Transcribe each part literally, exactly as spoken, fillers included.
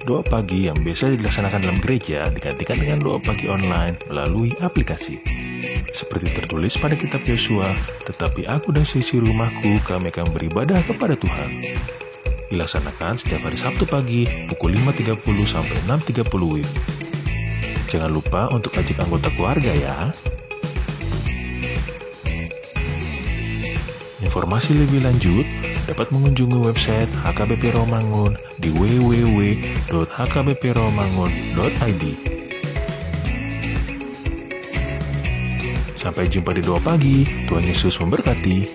Doa pagi yang biasa dilaksanakan dalam gereja digantikan dengan doa pagi online melalui aplikasi. Seperti tertulis pada kitab Yosua, "Tetapi aku dan seisi rumahku, kami akan beribadah kepada Tuhan." Dilaksanakan setiap hari Sabtu pagi pukul lima tiga puluh sampai enam tiga puluh W I B. Jangan lupa untuk ajak anggota keluarga ya. Informasi lebih lanjut dapat mengunjungi website H K B P Rawamangun di w w w dot h k b p rawamangun dot i d. Sampai jumpa di Doa Pagi. Tuhan Yesus memberkati.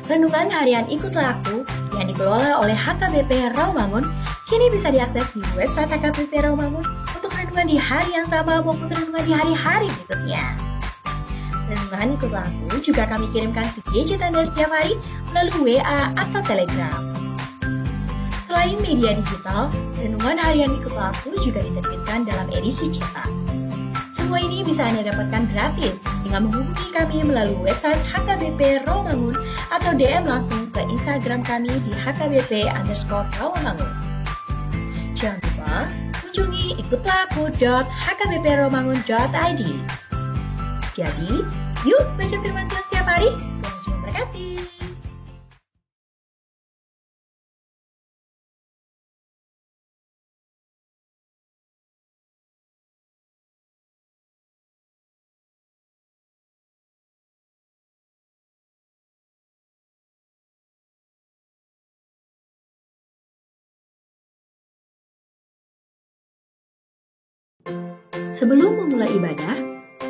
Renungan Harian Ikutlah Aku yang dikelola oleh H K B P Rawamangun kini bisa diakses di website H K B P Rawamangun untuk renungan di hari yang sama maupun renungan di hari-hari berikutnya. Renungan Ikutlah Aku juga kami kirimkan ke gadget Anda setiap hari melalui W A atau Telegram. Selain media digital, Renungan Harian Ikutlah Aku juga diterbitkan dalam edisi cetak. Semua ini bisa Anda dapatkan gratis dengan menghubungi kami melalui website H K B P Rawamangun atau D M langsung ke Instagram kami di H K B P underscore Rawamangun. Jangan lupa kunjungi ikutlah aku dot h k b p rawamangun dot i d. Jadi, yuk baca firman Tuhan setiap hari. Tuhan Yesus memberkati. Sebelum memulai ibadah,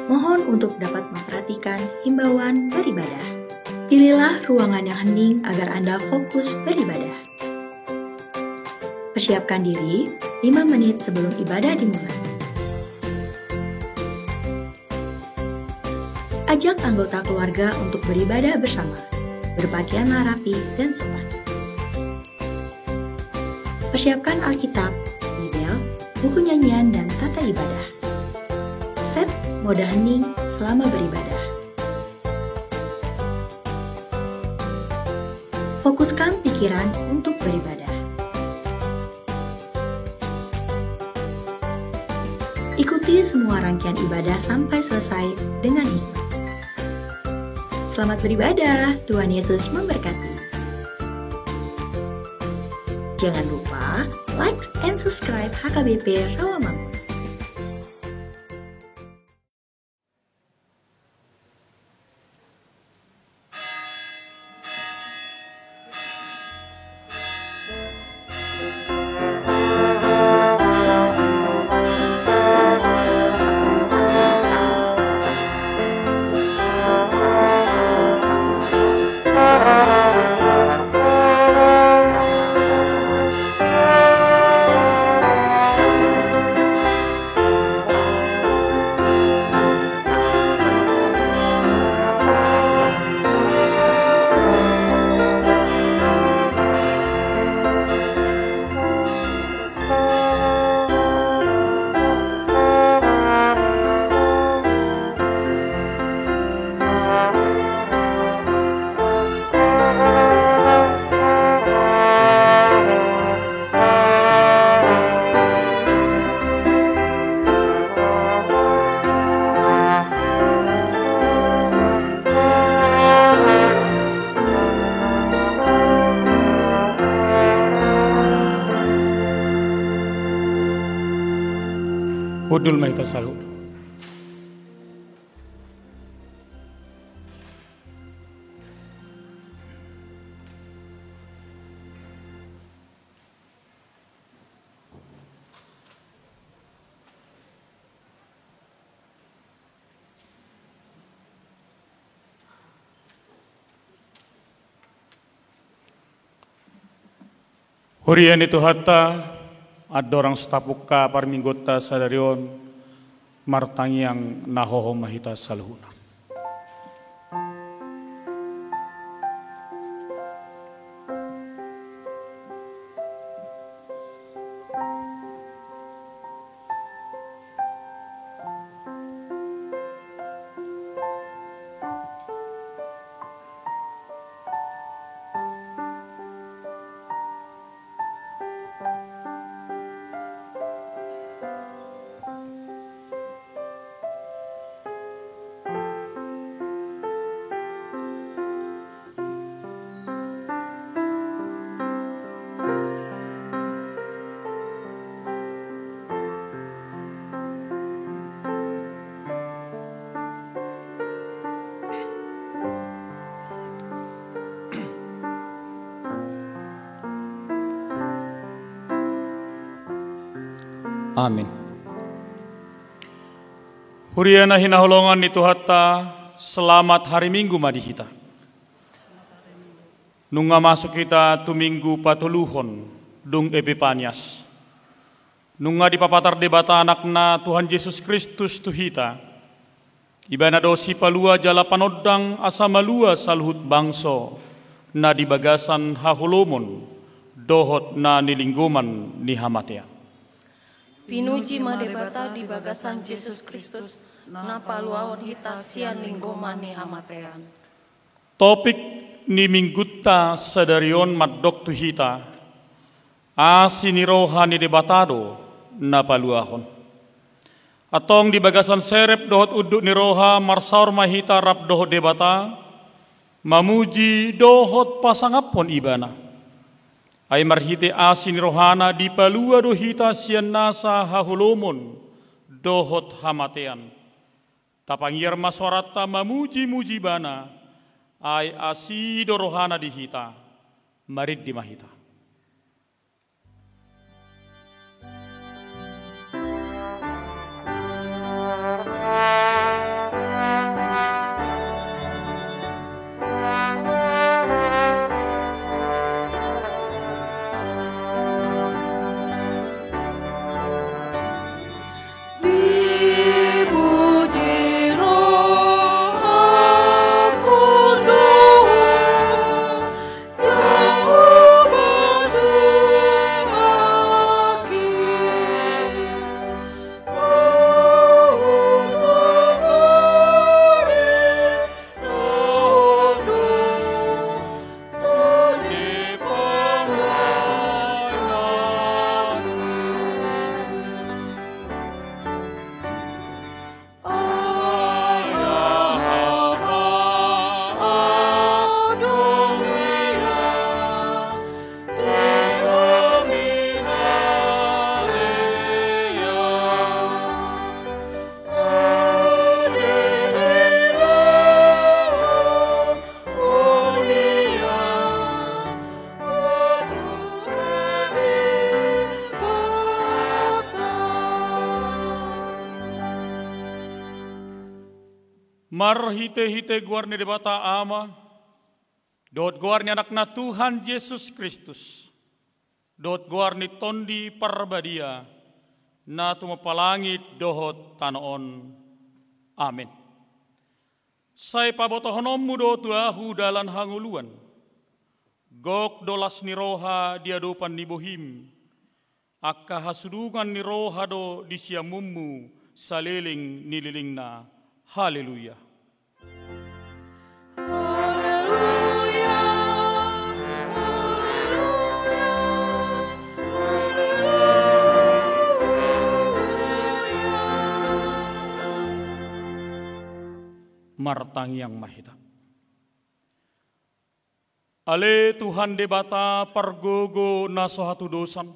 mohon untuk dapat memperhatikan himbauan beribadah. Pilihlah ruangan yang hening agar Anda fokus beribadah. Persiapkan diri lima menit sebelum ibadah dimulai. Ajak anggota keluarga untuk beribadah bersama. Berpakaianlah rapi dan sopan. Persiapkan Alkitab, Bibel, buku nyanyian, dan tata ibadah. Set mode hening selama beribadah. Fokuskan pikiran untuk beribadah. Ikuti semua rangkaian ibadah sampai selesai dengan hikmat. Selamat beribadah, Tuhan Yesus memberkati. Jangan lupa like and subscribe H K B P Rawamangun. Hundul ma hita saluhutna. Huria ni Tuhanta, andorang so tapungka parmingguonta sadari on, martangiang na hohom ma hita saluhutna. Amin. Huria na hinaholongan ni Tuhanta, selamat hari Minggu ma di hita. Nunga masuk hita tu Minggu patoluhon, dung Epipanias. Nunga dipapatar Debata Anakna Tuhan Jesus Kristus tu hita. Ibana do sipalua jala panondang asa malua saluhut bangso na di bagasan haholomon dohot na nilinggoman ni hamatean. Pinuji ma Debata di bagasan Jesus Kristus, na paluahon hita sian linggoman ni hamatean. Topik ni Minggunta sadari on mandok tu hita, asi ni roha ni Debata do na paluahon. Antong di bagasan serep dohot unduk ni roha marsaor ma hita rap dohot Debata, mamuji dohot pasangaphon Ibana. Ai marhite asi ni rohana dipalua do hita sian nasa haholomon dohot hamatean. Tapangiar ma soaranta mamuji-muji Ibana, ai asi do rohana di hita, marende ma hita. Marhite-hite goar ni Debata Ama, dohot goar ni Anakna Tuhan Jesus Kristus, dohot goar ni Tondi Parbadia, na tumompa langit dohot tano on. Amin. Sai pabotohononmu do tu ahu dalan hangoluan. Gok do las ni roha di adopan ni bohim. Angka hasudungan ni roha do di siamunmu saleleng ni lelengna. Haleluya. Martangiang ma hita. Ale Tuhan Debata pargogo na so hatudosan,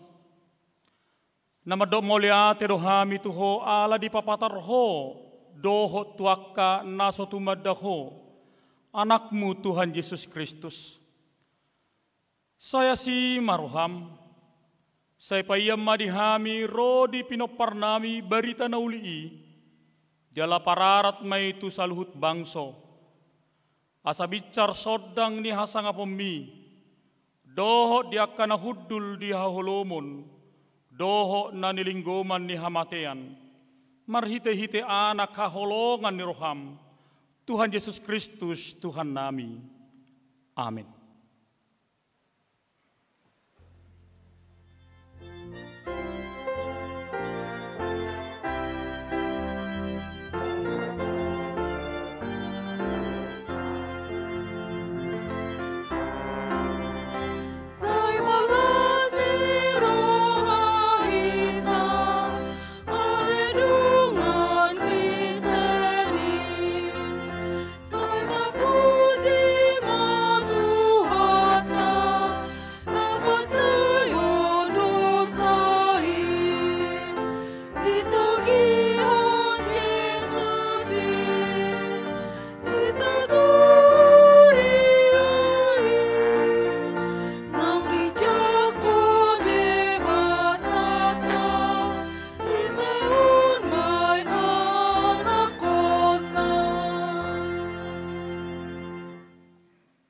na mandok mauliate do hami tu Ho ala dipapatar Ho dohot tu angka na so tumanda Ho, Anakmu Tuhan Jesus Kristus. Sai asi ma roham, sai paian ma di hami ro di pinomparnami barita na uli i, jala pararat ma i tu saluhut bangso. Asa binsar sondang ni hasangaponmi, dohot di angka na hundul di haholomon, dohot na nilinggoman ni hamatean, marhite-hite Anak haholongan ni roham, Tuhan Jesus Kristus Tuhannami. Amin.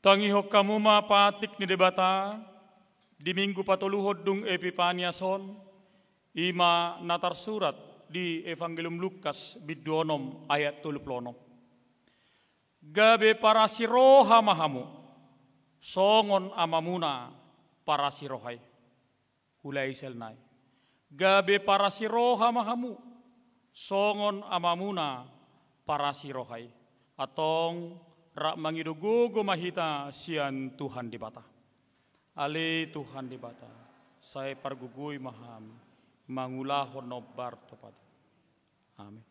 Tangihon hamu ma patik ni Debata di Minggu patoluhon dung Epipanias on, i ma na tarsurat di Evangelium Lukas bindu onom ayat tolu pulu onom. Gabe parasiroha ma hamu, songon Amamuna parasiroha i. Huulai sian nai. Gabe parasiroha ma hamu, songon Amamuna parasiroha i. Antong rap mangido gogo ma hita sian Tuhan Debata. Ale Tuhan Debata, sai pargogoi ma hami mangulahon na hombar tu hataM. Amin.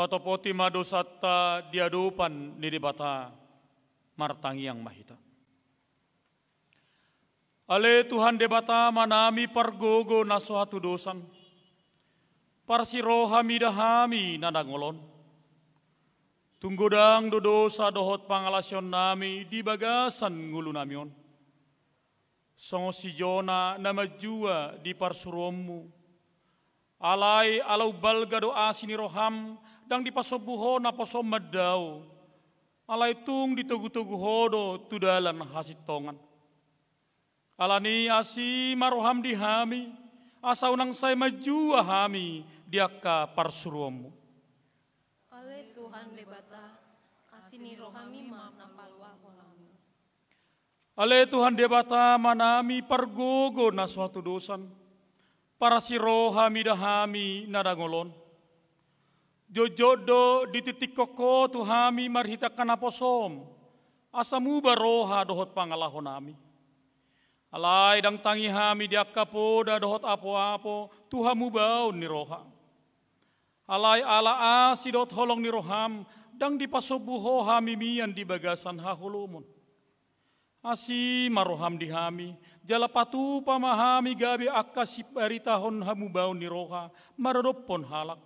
Tatopoti ma dosanta di adopan ni Debata, martangiang ma hita. Ale Tuhan Debata Amanami pargogo na so hatudosan, parsiroha mida hami na dangol on. Tung godang do dosa dohot pangalaosionnami di bagasan ngolunami on. Songon si Jona na manjua di parsuruonmu. Alai ala umbalga do asi ni roham, ndang dipasombu ho naposom mandao. Alai tung ditogutogu ho do tu dalan hasintongan. Alani asi ma roham di hami, asa unang sai manjua hami di angka parsuruonmu. Ale Tuhan Debata, asi ni rohami ma na paluahon hami. Ale Tuhan Debata Amanami pargogo na so hatudosan, parsiroha mida hami na dangol on. Jotjot do ditingtingkon ho tu hami marhite angka naposom, asa muba roha dohot pangalahonami. Alai ndang tangi hami di angka poda dohot apoapo tu hamubaon ni roha. Alai ala asi dohot holong ni roham, ndang dipasombu ho hami mian di bagasan haholomon. Asi ma roham di hami, jala patupa ma hami gabe angka sibaritahon hamubaon ni roha, maradophon halak.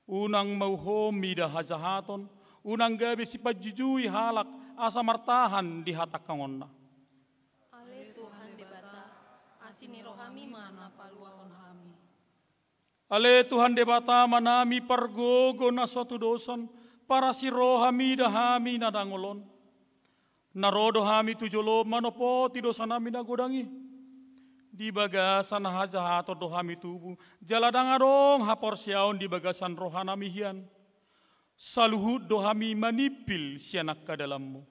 Unang mauhom mida hajahaton, unang gabe sipanjujui halak, asa martahan di hatangkangonna. Ale Tuhan Debata, asi ni rohami ma na paluahon hami. Ale Tuhan Debata Amanami pargogo na so hatudosan, parsiroha mida hami na dangol on. Na ro do hami tu jolom manopoti dosanami na godang i. Di bagasan hajahaton do hami tubu, jala ndang adong haporseaon di bagasan rohanami hian. Saluhut do hami manimpil sian angka dalanmu.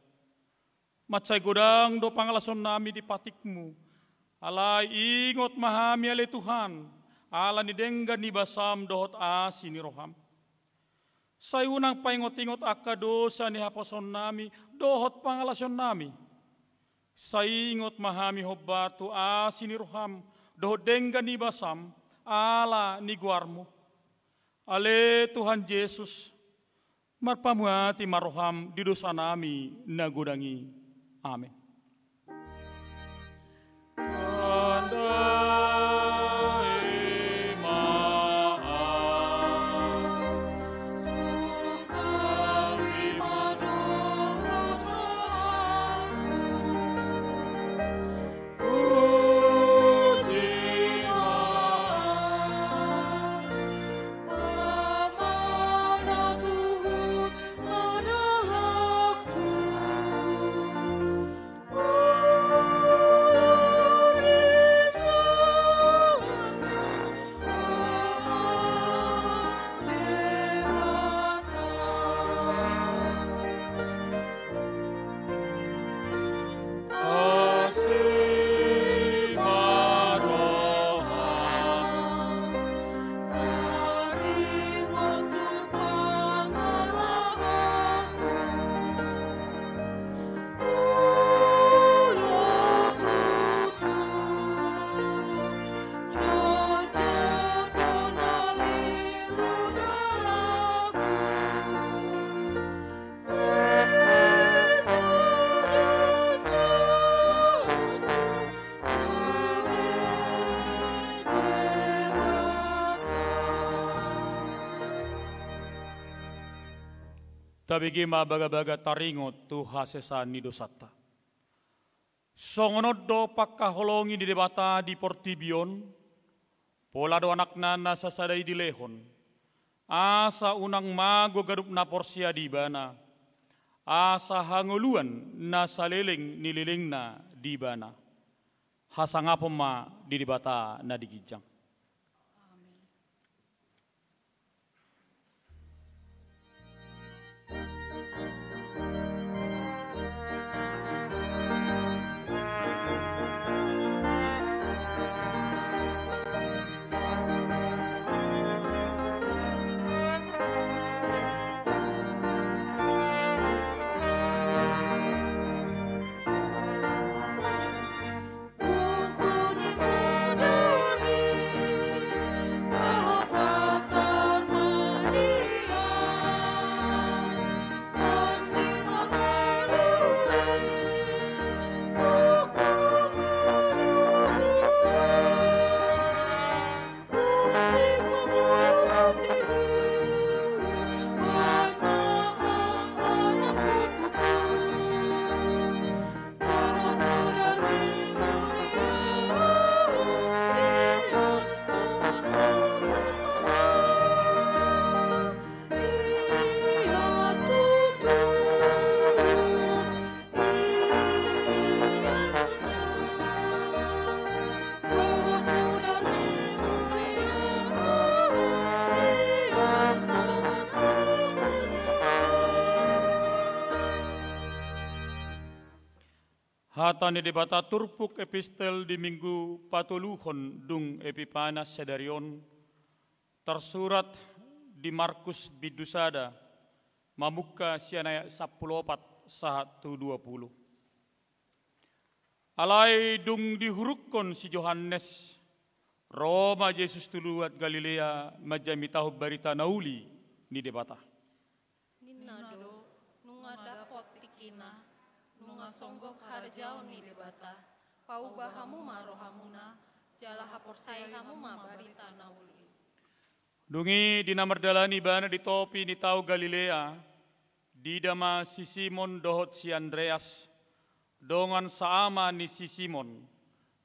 Mansai godang do pangalaosionnami di patikmu. Alai ingot ma hami ale Tuhan, ala ni denggan ni basam dohot asi ni roham. Sai unang paingotingot angka dosa ni haposoonnami dohot pangalaosionnami. Sai ingot ma hami hombar tu asi ni roham dohot denggan ni basam ala ni goarmu. Ale Tuhan Jesus, marpamuati ma roham di dosanami na godang i. Amen. Tabege ma bagabaga taringot tu hasesaan ni dosanta. Songon on do pangkaholongi ni Debata di portibi on, pola do Anakna na sasada i dilehon, asa unang mago ganup na porsea di Ibana, asa hangoluan na saleleng ni lelengna di Ibana. Hasangapon ma di Debata na di ginjang. Hata ni Debata turpuk epistel di Minggu patoluhon dung Epipania sadari on, tarsurat di Markus bindu sada, mamungka sian ayat sampulu opat sahat tu dua pulu. Alai dung dihurungkon si Johannes, ro ma Jesus tu luat Galilea manjamitahon barita na uli ni Debata. Ninna do, nunga dapot tingkina, nunga songgop harajaon ni Debata, pauba hamu ma rohamuna, jala haporseai hamu ma barita na uli. Dung i di na mardalani ibana di topi ni tao Galilea, diida ma si Simon dohot si Andreas, dongan saama ni si Simon,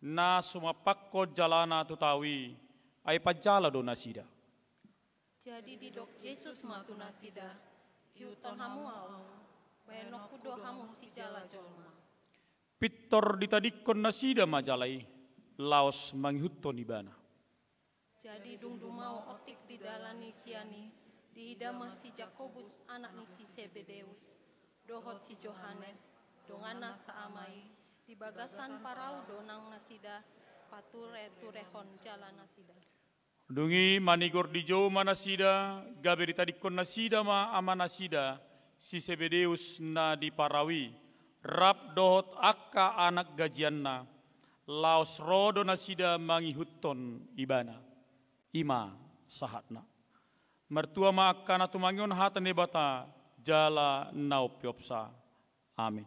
na sumampakkon jalana tu tao i, ai panjala do nasida. Jadi didok Jesus ma tu nasida, ihuthon hamu ahu, baenonku do hamu sijala jolma. Pintor ditadingkon nasida ma jala i, laos mangihuthon ibana. Jadi dung dumao otik di dalan ni sian i, diida ma si Jakobus anak ni si Sebedeus, dohot si Johannes, donganna saama i, di bagasan parau do nang nasida, patureturehon jala nasida. Dung i manigor dijou ma nasida, gabe ditadingkon nasida ma amanasida, si Sebedeus na di parau i, rap dohot angka anak gajianna, laos ro do nasida mangihuthon ibana. I ma sahatna. Martua ma angka na tumangihon hata ni Debata jala na umpeopsa. Amen.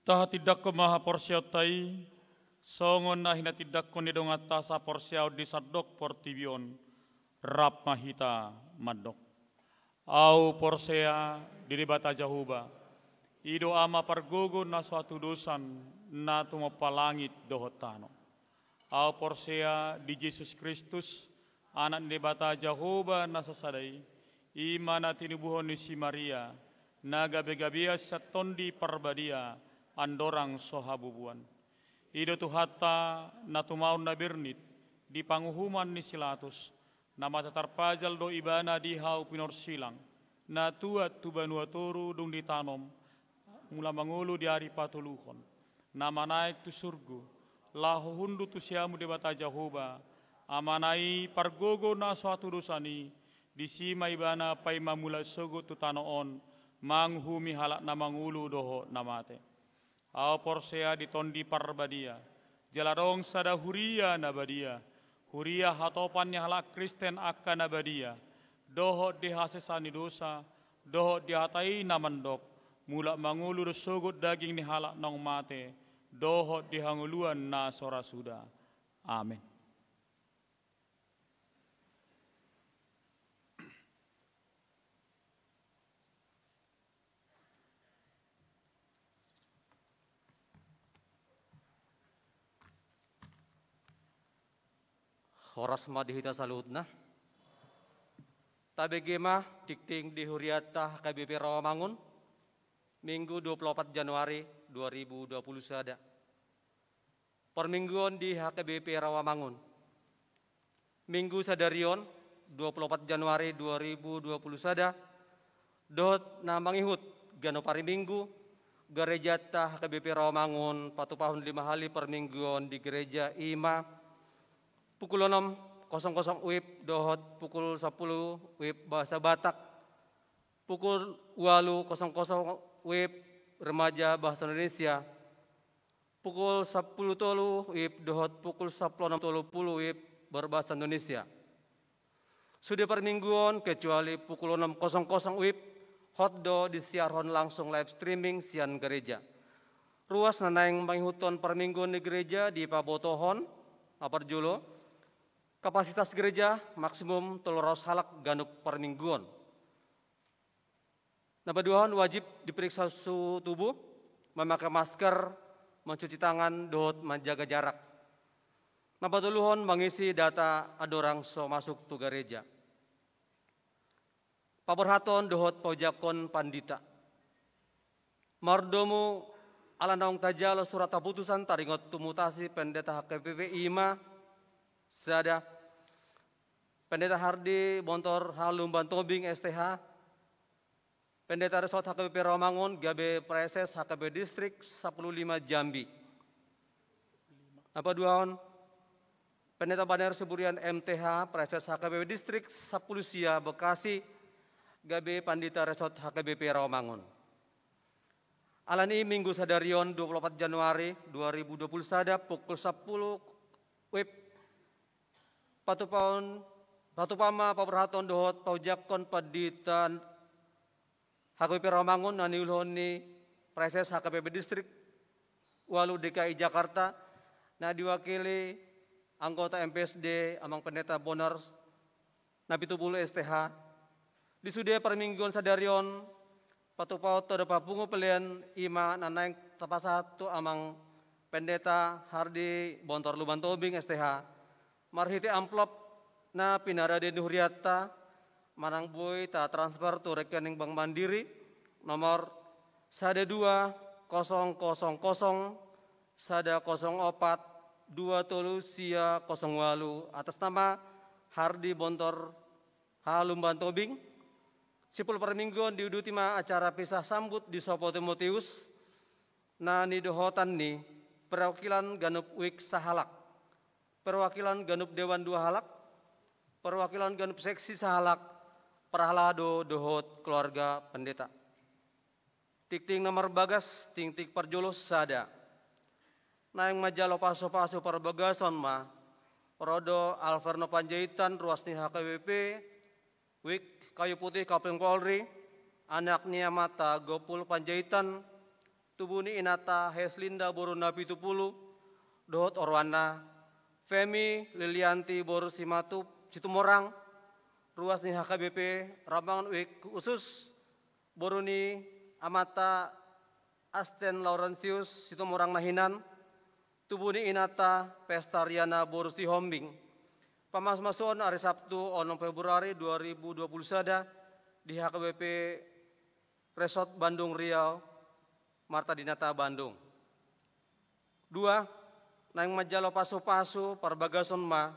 Tahatindangkon ma haporseaonta i, songon na hinatindangkon ni donganta saporseaon di sandok portibi on. Rap ma hita mandok. Ahu porsea di Debata Jahowa, i do Ama pargogo na so hatudosan, na tumompa langit dohot tano. Ahu porsea di Jesus Kristus, Anak ni Debata Jahowa na sasada i, i ma na tinubuhon ni si Maria, na gabegabean sian Tondi Parbadia, andorang so habubuan. I do Tuhanta na tumaon na bernit di panguhuman ni si Latus, na mate tarpajal do Ibana di hau pinorsilang, na tuat tu banua toru dung ditanom, mulak mangolu di ari patoluhon, na manaek tu surgo, laho hundul tu siamun Debata Jahowa, Amana i pargogo na so hatudosan i, disi ma Ibana paima mulak sogot tu tano on, manguhumi halak na mangolu dohot na mate. Ahu porsea di Tondi Parbadia, jala adong sada huria na badia, huria hatopan ni halak Kristen angka na badia, dohot di hasesaan ni dosa, dohot di hata i na mandok, mulak mangolu do sogot daging ni halak naung mate, dohot di hangoluan na so ra suda. Amen. Horas ma di hita saluhutna. Tabege ma tingting di hurianta H K B P Rawamangun, Minggu dua puluh opat Januari dua ribu dua puluh sada. Parmingguon di H K B P Rawamangun. Minggu sadari on, dua puluh opat Januari dua ribu dua puluh sada, dohot na mangihut ganup ari Minggu, garejanta H K B P Rawamangun patupahon lima hali parmingguon di gereja, i ma pukul onom kosong kosong WIB dohot pukul sapuluh WIB bahasa Batak, pukul ualu kosong kosong WIB remaja bahasa Indonesia, pukul sapuluh tolu WIB dohot pukul sapuluh onom tolu puluh WIB berbahasa Indonesia. Sude parmingguon, kecuali pukul onom kosong kosong WIB, hot do disiarhon langsung live streaming sian gareja. Ruas na naeng mangihuthon parmingguon ni gareja dipabotohon, na parjolo, kapasitas gareja maksimum tolu ratus halak ganup parmingguon. Na paduahon, wajib diperiksa suhu tubuh, memakai masker, mencuci tangan, dohot manjaga jarak. Na patoluhon, mangisi data andorang so masuk tu gareja. Paborhathon dohot paujangkon pandita. Mardomu Ala naung tajalo surat haputusan taringot tumutasi pendeta H K B P i ma: sada, Pendeta Hardi Bontor Halumban Tobing S T H, Pendeta Resort H K B P Rawamangun gabe Praeses H K B P Distrik sampulu lima Jambi. Na paduahon, Pendeta Baner Siburian M T H, Praeses H K B P Distrik sampulu sia Bekasi, gabe Pandita Resort H K B P Rawamangun. Alani i, Minggu sadari on, dua puluh opat Januari dua ribu dua puluh sada, pukul sampulu W I B, patupaon, patupa ma paborhaton dohot paujangkon Pandita H K B P Rawamangun na niulahon ni Praeses H K B P Distrik ualu D K I Jakarta, na diwakili anggota M P S D Amang Pendeta Bonar Napitupulu S T H. Di sude parmingguon sadari on, patupaonta dohot papungu pelean i ma na naeng tapasahat tu Amang Pendeta Hardi Bontor Halumban Tobing S T H, marhite amplop na pinarade ni hurianta, manang boi tatransfer tu rekening Bank Mandiri, nomor sada dua kosong kosong kosong sada kosong opat dua tolu sia kosong ualu, atas nama Hardi Bontor Halumban Tobing. Simpul parmingguon diuduti ma acara pisah sambut di Sopo Timoteus, na nidohotan ni perwakilan ganup wik sahalak, perwakilan ganup dewan dua halak, perwakilan ganup seksi sahalak, parhalado dohot keluarga pendeta. Tingting na marbagas, tingting parjolo, sada. Naeng manjalo pasupasu parbagason ma ro do Alverno Panjaitan, ruas ni H K B P, Wik Kayu Putih, Kapling Polri, anak ni amanta Gopul Panjaitan, tubu ni inanta Heslinda boru Napitupulu, dohot oroanna, Femi Lilianti boru Simatu-, Situmorang, ruas ni H K B P Rawamangun, Wik Khusus, boru ni amanta Asten Laurentius Situmorang na hinan, tubu ni inanta Pestariana boru Sihombing. Pamasumasuon ari Sabtu onom Februari dua ribu dua puluh sada di H K B P Resort Bandung Riau, Marta Dinata Bandung. Dua, naeng manjalo pasupasu parbagason ma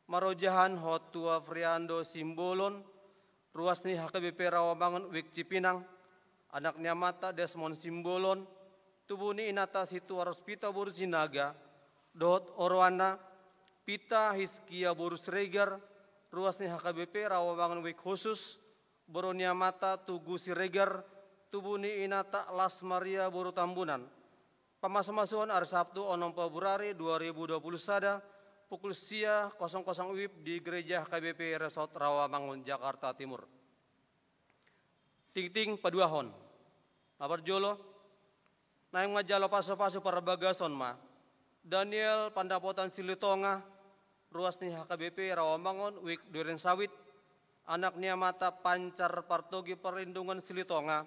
marojahan hot tu Afriando Simbolon, ruas ni H K B P Rawamangun, Wik Cipinang, anak ni amanta Desmond Simbolon, tubu ni inanta Situarospita boru Sinaga, dohot oroanna, Pita Hiskia boru Siregar, ruas ni H K B P Rawamangun, Wik Khusus, boru ni amanta Tugu Siregar, tubu ni inanta Las Maria boru Tambunan. Pamasumasuon ari Sabtu onom Februari dua ribu dua puluh sada, pukul sia kosong kosong W I B di Gereja H K B P Resort Rawamangun, Jakarta Timur. Tingting paduahon. Na parjolo, naeng manjalo pasupasu parbagason ma Daniel Pandapotan Silitonga, ruas ni H K B P Rawamangun, Wik Duren Sawit, anak ni amanta Pancar Partogi Parlindungan Silitonga,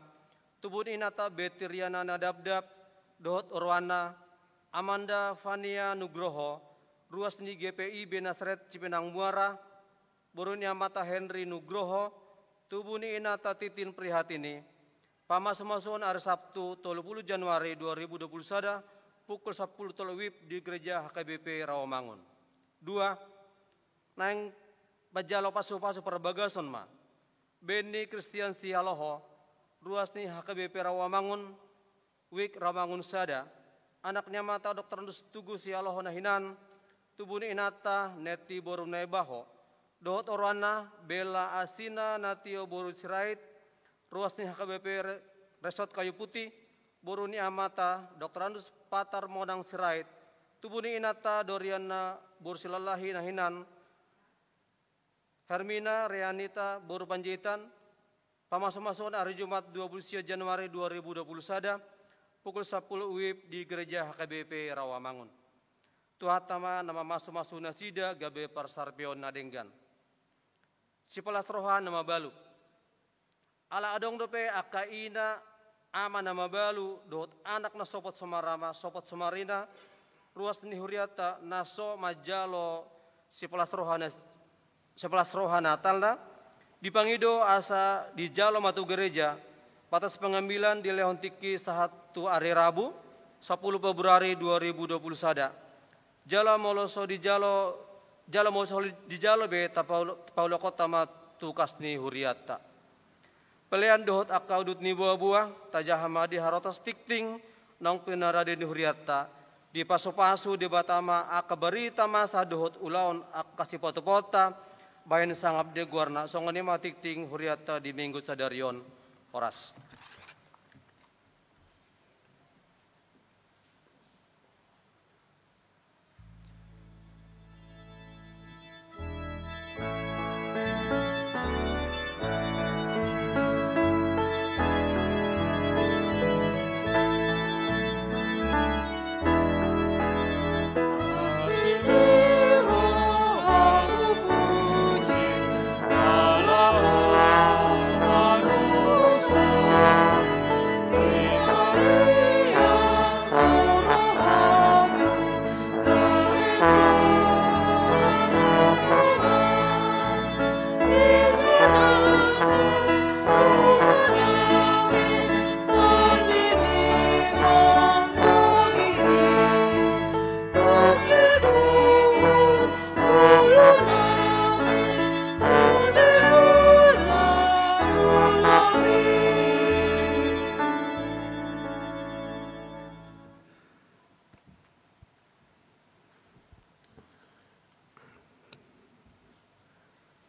tubu ni inanta Betty Riana Nadapdap, dohot oroanna, Amanda Fania Nugroho, ruas ni G P I B Nasaret Cipinang Muara, boru ni amanta Henry Nugroho, tubu ni inanta Titin Prihatini. Pamasumasuon ari Sabtu tolu puluh Januari dua ribu dua puluh sada, pukul sampulu tolu W I B di Gereja H K B P Rawamangun. Dua, naeng manjalo pasupasu parbagason ma Benny Christian Sihaloho, ruas ni H K B P Rawamangun, Wik Rawamangun sada, anak ni amanta Doktorandus Tugu Sihaloho na hinan, tubu ni inanta Neti boru Naibaho, dohot oroanna Bella Asina Natio boru Sirait, ruas ni H K B P Re-, Resort Kayu Putih, boru ni amanta Doktorandus Patar Monang Sirait, tubu ni inanta Doriana boru Silalahi na hinan, Hermina Reanita boru Panjaitan. Pamasumasuon ari Jumat dua puluh sia Januari dua ribu dua puluh sada, pukul sampulu W I B di Gereja H K B P Rawamangun. Tuhanta ma na mamasumasu nasida gabe parsaripeon na denggan. Sipalas roha na mabalu. Ala adong dope angka ina, ama na mabalu dohot anak na sopot so marama, sopot so marina, ruas ni hurianta na so manjalo sipalas roha na, sipalas roha Natalna, dipangido asa dijalo ma tu gereja batas pengambilan dilehon tingki sahat tu ari Rabu, sapuluh Februari dua ribu dua puluh sada. Jala molo so dijalo, jala molo so dijalo be, tapaul-, tapaulakhonta ma tugas ni hurianta. Pelean dohot angka udut ni boaboa, tajaha ma di harotas tingting naung pinarade ni hurianta, dipasupasu Debata ma angka barita masa dohot ulaon angka sipaontopanta, bahen sangap di goarna. Songon i ma tingting hurianta di Minggu sadari on. Horas.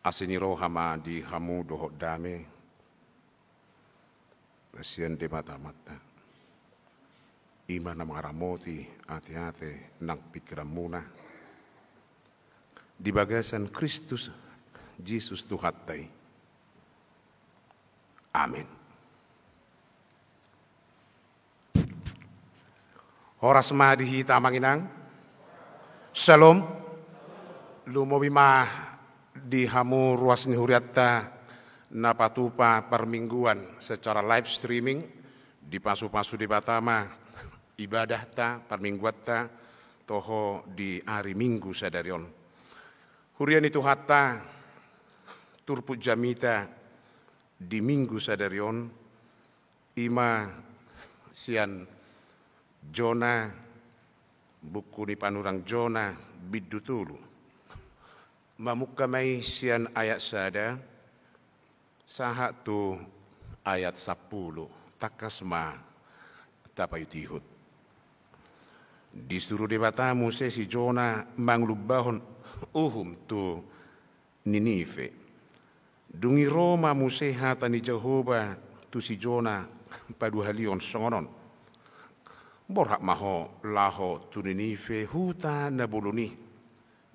Asi ni roha ma di hamu dohot dame na sian Debata Amanta, i ma na mangaramoti ateate nang pingkiranmuna di bagasan Kristus Jesus Tuhanta i. Amen. Horas ma di hita, Amang Inang. Syalom. Lumobi ma di hamu ruas ni hurianta na patupa parmingguan secara live streaming, dipasupasu Debata ma ibadahta, parmingguanta, toho di ari Minggu sadari on. Huria ni Tuhanta, turpuk jamita di Minggu sadari on, i ma sian Jona, buku ni panurirang Jona, bindu tolu. Mamungka ma i sian ayat sada, sahat tu ayat sampulu, tangkas ma tapaihutihut. Disuru Debata muse si Jona mangalumbahon uhum tu Ninive. Dung i ro ma muse hata ni Jahowa tu si Jona paduahalihon songon on: Borhat ma ho laho tu Ninive, huta na bolon i,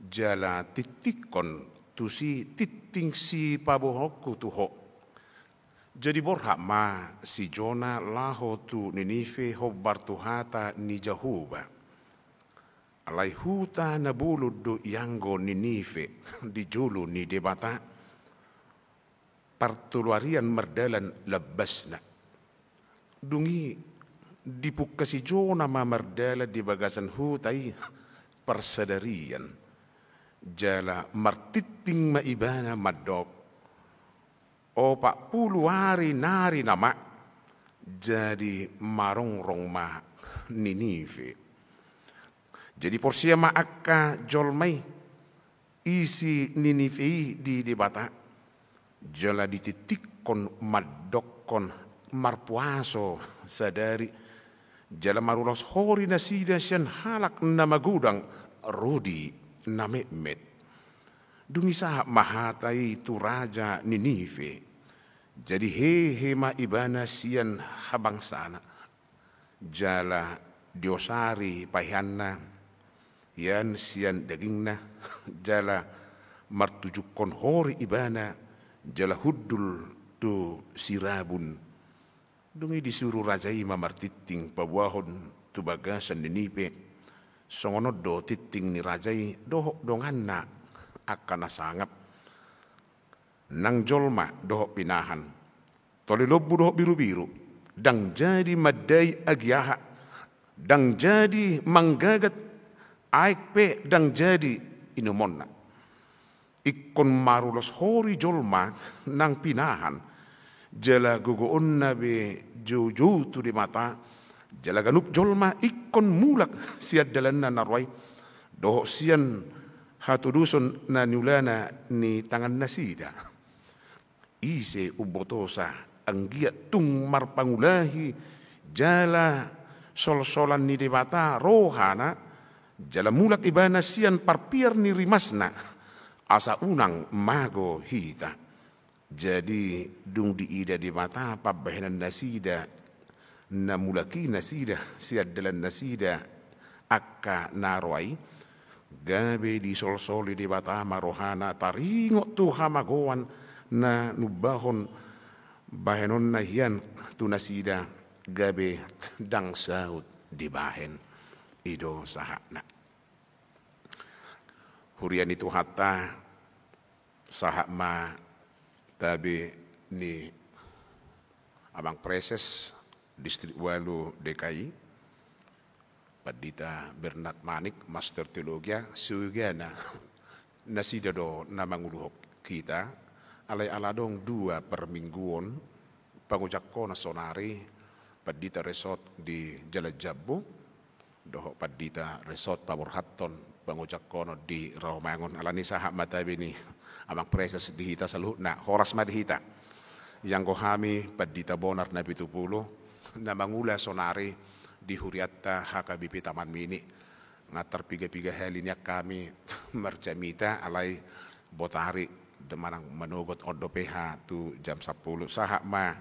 jala tingtingkon tusi tingting sipaboaonku tu ho. Jadi borhat ma si Jona laho tu Ninive hombar tu hata ni Jahowa. Alai huta na bolon do ianggo Ninive di jolo ni Debata, partolu arian mardalan lambasna. Dung i dipungka si Jona ma mardalan di bagasan huta i parsadarian, jala martingting ma ibana mandok: Opat pulu ari nari nama, jadi marongrong ma Ninive. Jadi porsea ma angka jolma i, isi Ninive i, di Debata, jala ditingtingkon mandokkon marpuaso sadari, jala marulos hori nasida sian halak na magodang ro di na metmet. Dung i sahat ma hata i tu raja Ninive. Jadi hehe ma ibana sian habangsana, jala diosari paheanna, ian sian dagingna, jala martujungkon hori ibana, jala hundul tu sirabun. Dung i disuru raja i ma martingting paboahon tu bagasan Ninive. Songon on do tingting ni raja i dohot donganna angka na sangap, nang jolma dohot pinahan, tole lombu dohot birubiru, ndang jadi mandai agia aha, ndang jadi manggagat aek pe ndang jadi inumonna. Ingkon marulos hori jolma nang pinahan, jala gogoonna be joujou tu Debata, Jala ganup jolma ingkon mulak sian dalanna na roa i, dohot sian hatudoson na niulana ni tangannasida. Ise umbotosa anggiat tung marpangulahi jala solsolan ni Debata rohana, jala mulak ibana sian parpiar ni rimasna, asa unang mago hita. Jadi, dung diida Debata pambahenannasida, na mulak i nasida sian dalannasida angka na roa i, gabe disolsoli Debata ma rohana taringot tu hamagoan na numbahon bahenonna hian tu nasida, gabe ndang saut dibahen. I do sahatna. Huria ni Tuhanta, sahat ma tabe ni Amang Praeses Distrik Walu D K I, Pandita Bernard Manik, Master Teologia, siugana nasida do na manguluhon hita, alai ala adong dua parmingguon pangojangkonon saonari, Pandita Resort di Jalan Jambu, dohot Pandita Resort paborhathon pangojangkonon di Rawamangun. Alani sahat ma tabe ni Amang Praeses di hita saluhutna, horas ma di hita. Ianggo hami Pandita Bonar Napitupulu, na mangula saonari di hurianta H K B P Taman Mini. Nga tarpiga-piga hali nian hami marjamita, alai botari manang manogot on dope ha tu jam sampulu. Sahat ma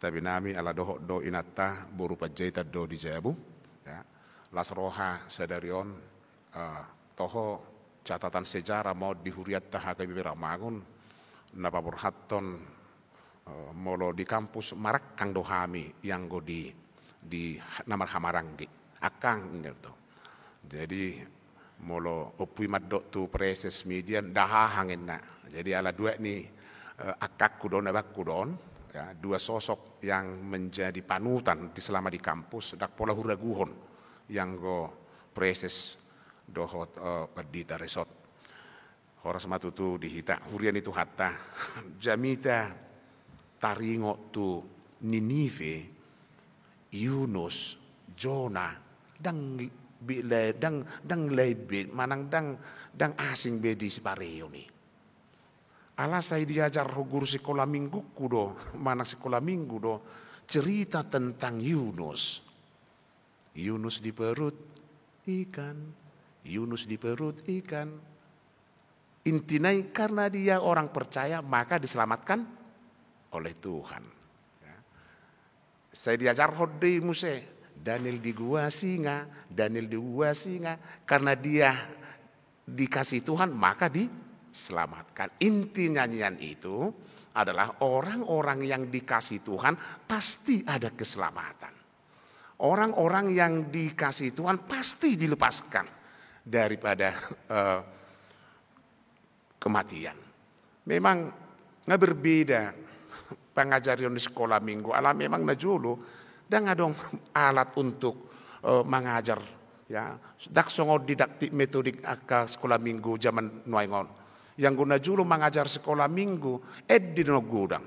tabe nami, ala dohot do inanta, boru Panjaitan do di jabu, ya. Las roha sadari on, eh, toho catatan sejarah ma on di hurianta H K B P Rawamangun, na paborhathon, eh, molo di kampus marangkang do hami, ianggo di, di na marhamaranggi. Angkang, ninna do. Jadi, molo ompu i mandok tu Praeses media, ndang hahang inna. Jadi, ala dua ni, eh, angkangku do on, abangku do on, ya, dua sosok yang menjadi panutan di selama di kampus, ndang pola huraguhon, ianggo Praeses dohot, eh, Pandita Resort. Horas ma tutu di hita, huria ni Tuhanta. Jamita taringot tu Ninive, Yunus, Jona, ndang be, ndang, ndang lain be, manang ndang, ndang asing be di sipareon i. Ala sai diajarhon guru sikola mingguku do, manang sikola minggu do, cerita tentang Yunus. Yunus di perut ikan, Yunus di perut ikan. Intina i, karena dia orang percaya, maka diselamatkan oleh Tuhan. Ya. Sai diajarhon do i muse, Daniel di gua singa, Daniel di gua singa, karena dia dikasih Tuhan, maka diselamatkan. Intinya nian itu adalah orang-orang yang dikasih Tuhan pasti ada keselamatan. Orang-orang yang dikasih Tuhan pasti dilepaskan daripada, eh, kematian. Memang nga berbeda pangajarion di sikola minggu, ala memang najolo ndang adong alat untuk, eh, mangajar, ya. Ndang songon didaktik metodik angka sikola minggu zaman nuaeng on. Ianggo najolo mangajar sikola minggu, ende do na godang.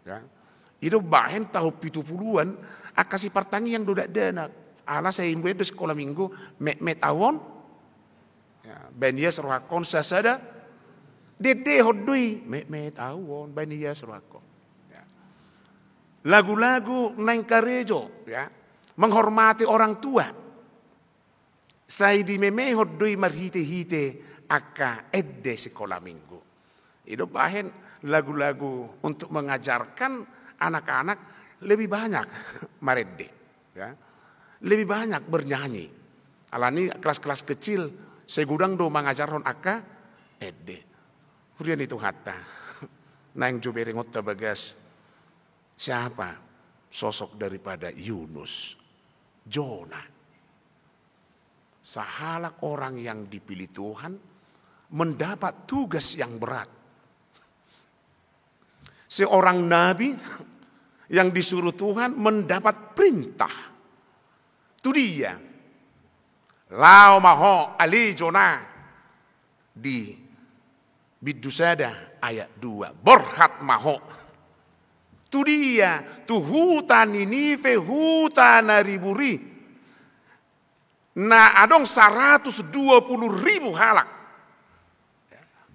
Ya. I do bahen taon pitu puluan, angka sipartangiang do dakdanak. Ala sai imbuan do sikola minggu, metmet au on. Ya, baen ias rohangkon sasada, dendehon do i, metmet au on, baen ias rohangkon. Ya. Lagu-lagu naeng karejo, ya, menghormati orang tua. Sai dimemehon do i marhite-hite angka ende sikola minggu. I do bahen lagu-lagu untuk mengajarkan anak-anak lebih banyak marende, ya. Lebih banyak bernyanyi. Alani kelas-kelas kecil sai godang do mangajarhon angka ende. Huria ni Tuhanta. Naeng jo berengonta bagas. Siapa sosok daripada Yunus, Jona? Sahalak orang yang dipilih Tuhan mendapat tugas yang berat. Seorang nabi yang disuruh Tuhan mendapat perintah. Tu dia, laho ma ho ale Jona, di bindu sada ayat dua. Borhat ma ho. Tu dia? Tu huta Ninive, huta na ribur i. Na adong saratus dua pulu ribu halak.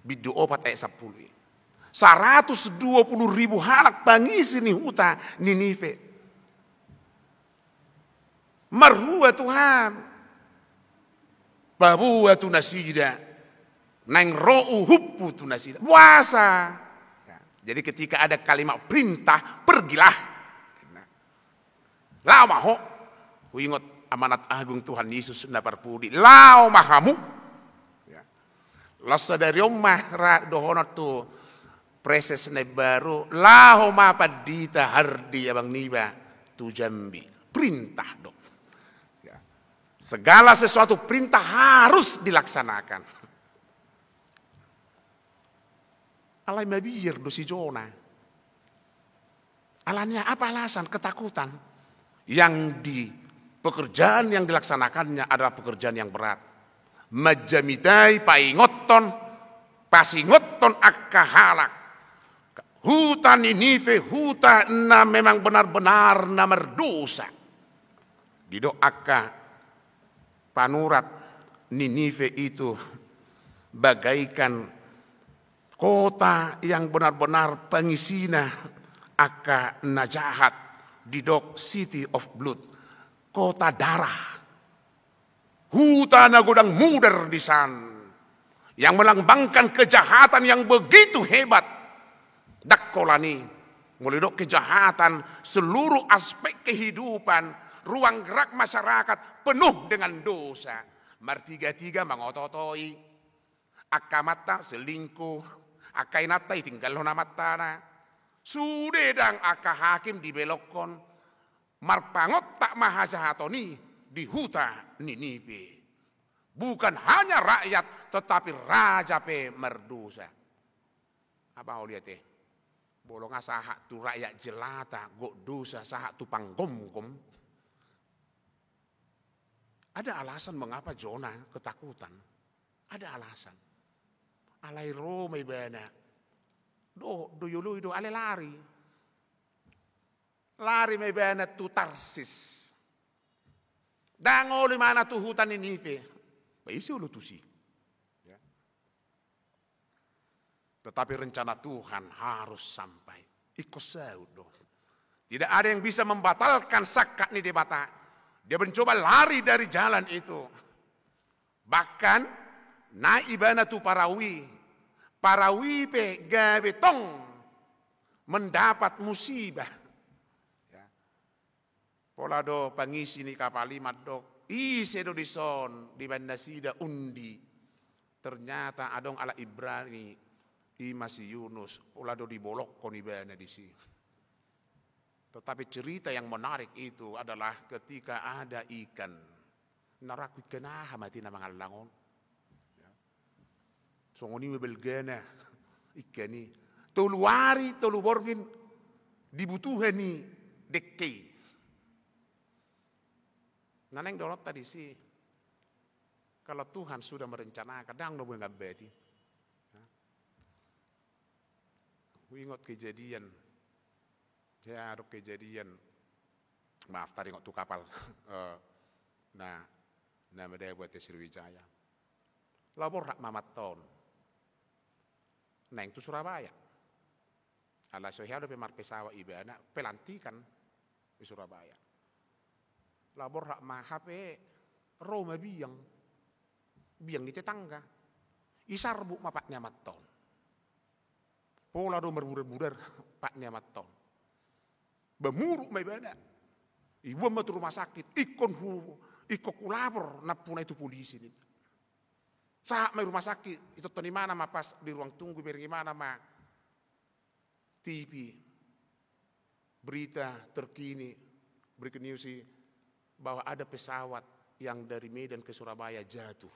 Bindu opat ayat sampulu i. Saratus dua pulu ribu halak pangisi ni huta Ninive. Marhua Tuhan. Paboa tu nasida. Naeng ro uhumhu tu nasida. Puasa. Ya, jadi ketika ada kalimat perintah, pergilah. Laho ma ho. Huingot amanat agung Tuhan Yesus na parpudi. Laho ma hamu. Ya. Laos sadari on ma ra dohonon tu Praeses na imbaru, laho ma pandita Hardi abang niba tu Jambi. Perintah do. Ya. Segala sesuatu perintah harus dilaksanakan. Alai mabiar do si Jona. Alani apa alasan? Ketakutan. Yang di, pekerjaan yang dilaksanakannya adalah pekerjaan yang berat. Manjamitai, paingothon, pasingothon angka halak. Huta Ninive, huta na memang benar-benar na mardosa. Didok angka panurat, Ninive itu bagaikan kota yang benar-benar pangisina angka na jahat, didok city of blood, kota darah. Huta na godang mudar di san, yang melambangkan kejahatan yang begitu hebat. Ndang holan i, molo didok kejahatan, seluruh aspek kehidupan, ruang gerak masyarakat penuh dengan dosa. Martiga-tiga mangoto-otoi. Angka amanta selingkuh, angka inanta ditinggalhon amantana. Sude ndang angka hakim dibelokkon. Marpangontak ma hajahaton i di huta Ninive. Bukan hanya rakyat, tetapi raja pe mardosa. Apa ho lihat e? Molo nga sahat tu rakyat jelata, gok dosa, sahat tu panggomgom. Ada alasan mengapa Jona ketakutan. Ada alasan. Alai ro ma ibana. Do, do ioloi do, alai lari. Lari ma ibana tu Tarsis. Ndang olo ibana tu huta Ninive. Ba ise olo tusi. Ya. Tetapi rencana Tuhan harus sampai. Ingkon saut do. Tidak ada yang bisa membatalkan sangkap ni Debata. Dia mencoba lari dari jalan itu. Bahkan naik ibana tu parau i. Parau i pe gabe tong mendapat musibah. Ya. Pola do pangisi ni kapal i mandok, ise do dison dibaen nasida undi. Ternyata adong halak Ibrani, i ma si Yunus, pola do dibolokkon ibana disi. Tetapi cerita yang menarik itu adalah ketika ada ikan. Na rangku ikan aha ma ate na mangallang on. Ya. Songon i ma balgana ikan i. Tolu ari, tolu borngin dibutuhon i dengke i. Na naeng dohononta disi, kalau Tuhan sudah merencanakan, ndang na boi mangambati. Ya. Huingot kejadian. Ya, adong kejadian. Maaf, taringot tu kapal. Eh, na, na madabu ate Sriwijaya. Laho borhat ma amanta on. Naeng tu Surabaya. Alai so hea dope marpesawat ibana, pelantikan di Surabaya. Laho borhat ma, hape ro ma biang. Biang ni tetangga. Isarbut ma pat ni amanta on. Pola do marbudar-budar pat ni amanta on. Ba muruk ma ibana. Iboan ma tu rumah sakit, ingkon hu, ingkon hulapor nampuna i tu polisi ninna. Sahat ma i rumah sakit, itonton ibana ma pas di ruang tunggu, ibereng ibana ma T V, berita terkini, breaking news i, bahwa ada pesawat yang dari Medan ke Surabaya jatuh.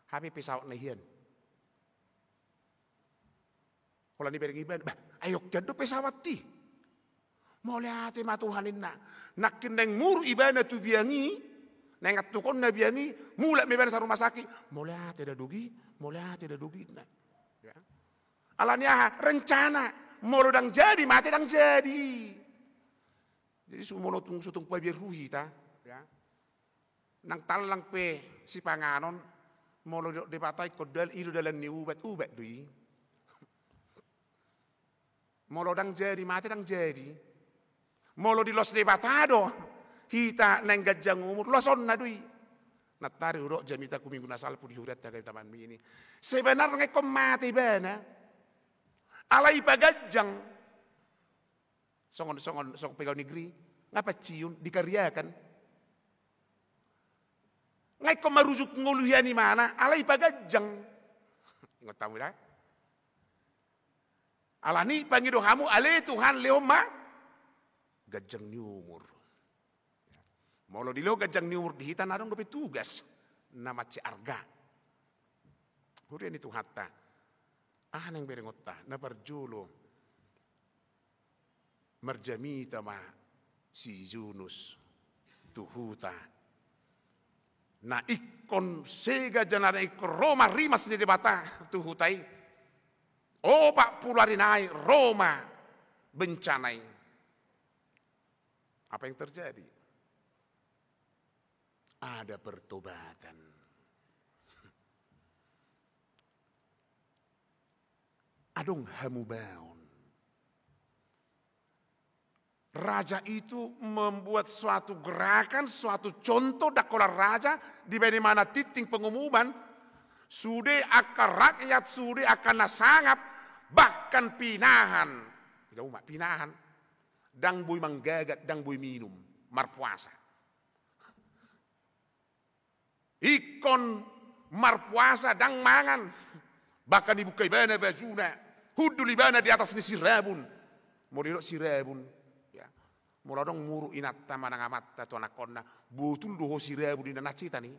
Hape pesawat na hian. Holan ibereng ibana, bah, ai on hian do pesawat i. Mauliate ma Tuhan ninna. Nangkin naeng muruk ibana tu biang i, naeng antukonna biang i, mulak ma ibana sian rumah sakit. Mauliate da dogi, mauliate da dogi ninna. Ya. Alani aha? Rencana. Molo ndang jadi mate, ndang jadi. Jadi su-, molo tung, so tung pabiar hu hita, ya. Nang tallang pe sipanganon, molo didok Debata ingkon dal-, i do dalan ni ubat, ubat do i. Molo ndang jadi mate, ndang jadi. Molo dilos Debata do hita naeng ganjang umur, losonna do i. Nantari hudok jamita hu minggu na salpu di hurianta, hagabe taman mini. Sebenarna ingkon mate ibana. Alai paganjang. Songon, songon, songon pegawai negeri, nga panciun, dikaryakan. Nga ingkon marujung ngolu hian imana, alai paganjang. Ingot hamu da? Alani i pangido hamu, ale Tuhan, lehon ma ganjang ni umur. Molo dilehon ganjang ni umur di hita, na adong dope tugas na mansai arga. Huria ni Tuhanta, aha naeng berengonta? Na parjolo, marjamita ma si Yunus tu huta. Na ingkon sega jala na ingkon ro ma rimas ni Debata tu huta i. Opat pulu ari nai ro ma bencana i. Apa yang terjadi? Ada pertobatan. Adong hamubaon. Raja itu membuat suatu gerakan, suatu contoh, ndang holan raja, dibaen ibana tintin pengumuman, sude angka rakyat, sude angka na sangap, bahkan pinahan. Ida uma, pinahan. Ndang boi manggagat, ndang boi minum, marpuasa. Ingkon marpuasa, ndang mangan. Bahkan dibuka ibana bajuna, hundul ibana di atas ni sirabun. Molo didok sirabun, ya. Molo adong muruk inanta manang amanta tu anakkonna, botul do ho sirabun, inna na setan i.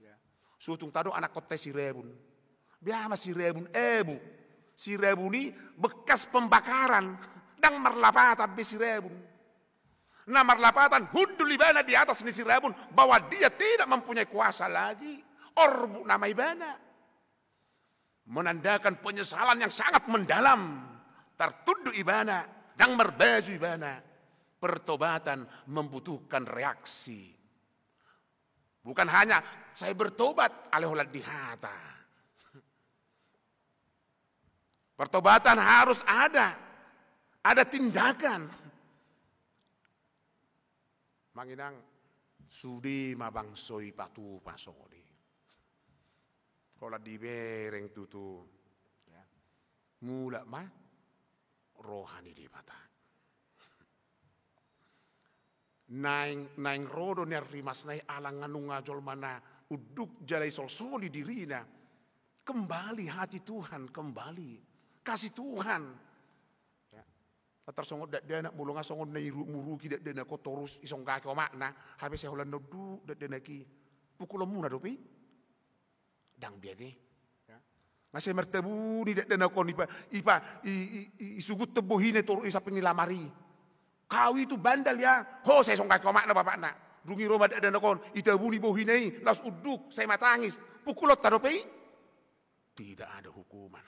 Ya. So tung tadok anakkonta i sirabun. Bea ma sirabun, abu. Sirabun i bekas pembakaran. Ndang marlapatan be sirabun. Na marlapatan, hundul ibana di atas ni sirabun, bahwa dia tidak mempunyai kuasa lagi. Orbuk nama ibana. Menandakan penyesalan yang sangat mendalam. Tartunduk ibana, ndang marbaju ibana. Pertobatan membutuhkan reaksi. Bukan hanya saya bertobat, alai holan di hata. Pertobatan harus ada, ada tindakan. Manginang sude ma bangso i patupa songoni. Holan dibereng tutu. Ya. Mulak ma roha ni Debata. Naeng, naeng ro do nian rimasna i, ala nga nunga jolma na unduk jala isolsoli dirina. Kembali hati Tuhan, kembali kasih Tuhan. Ya. Tarsongon dakdanak, molo nga songon na iru-, muruki dakdanak on torus isonggaki omakna, hape sai holan na unduk dakdanak i, pukulonmuna dope i. Ndang be ate. Ya. Nga sai martabuni dakdanak on, ipa, ipa, i, i, i, isuguthon bohina i torus i samping ni lamari. Kau itu bandel ya, ho sai songgaki omakna bapakna. Dung i ro ma dakdanak on, itabuni bohina i, laos unduk, sai matangis. Pukulonta dope i. Tidak ada hukuman.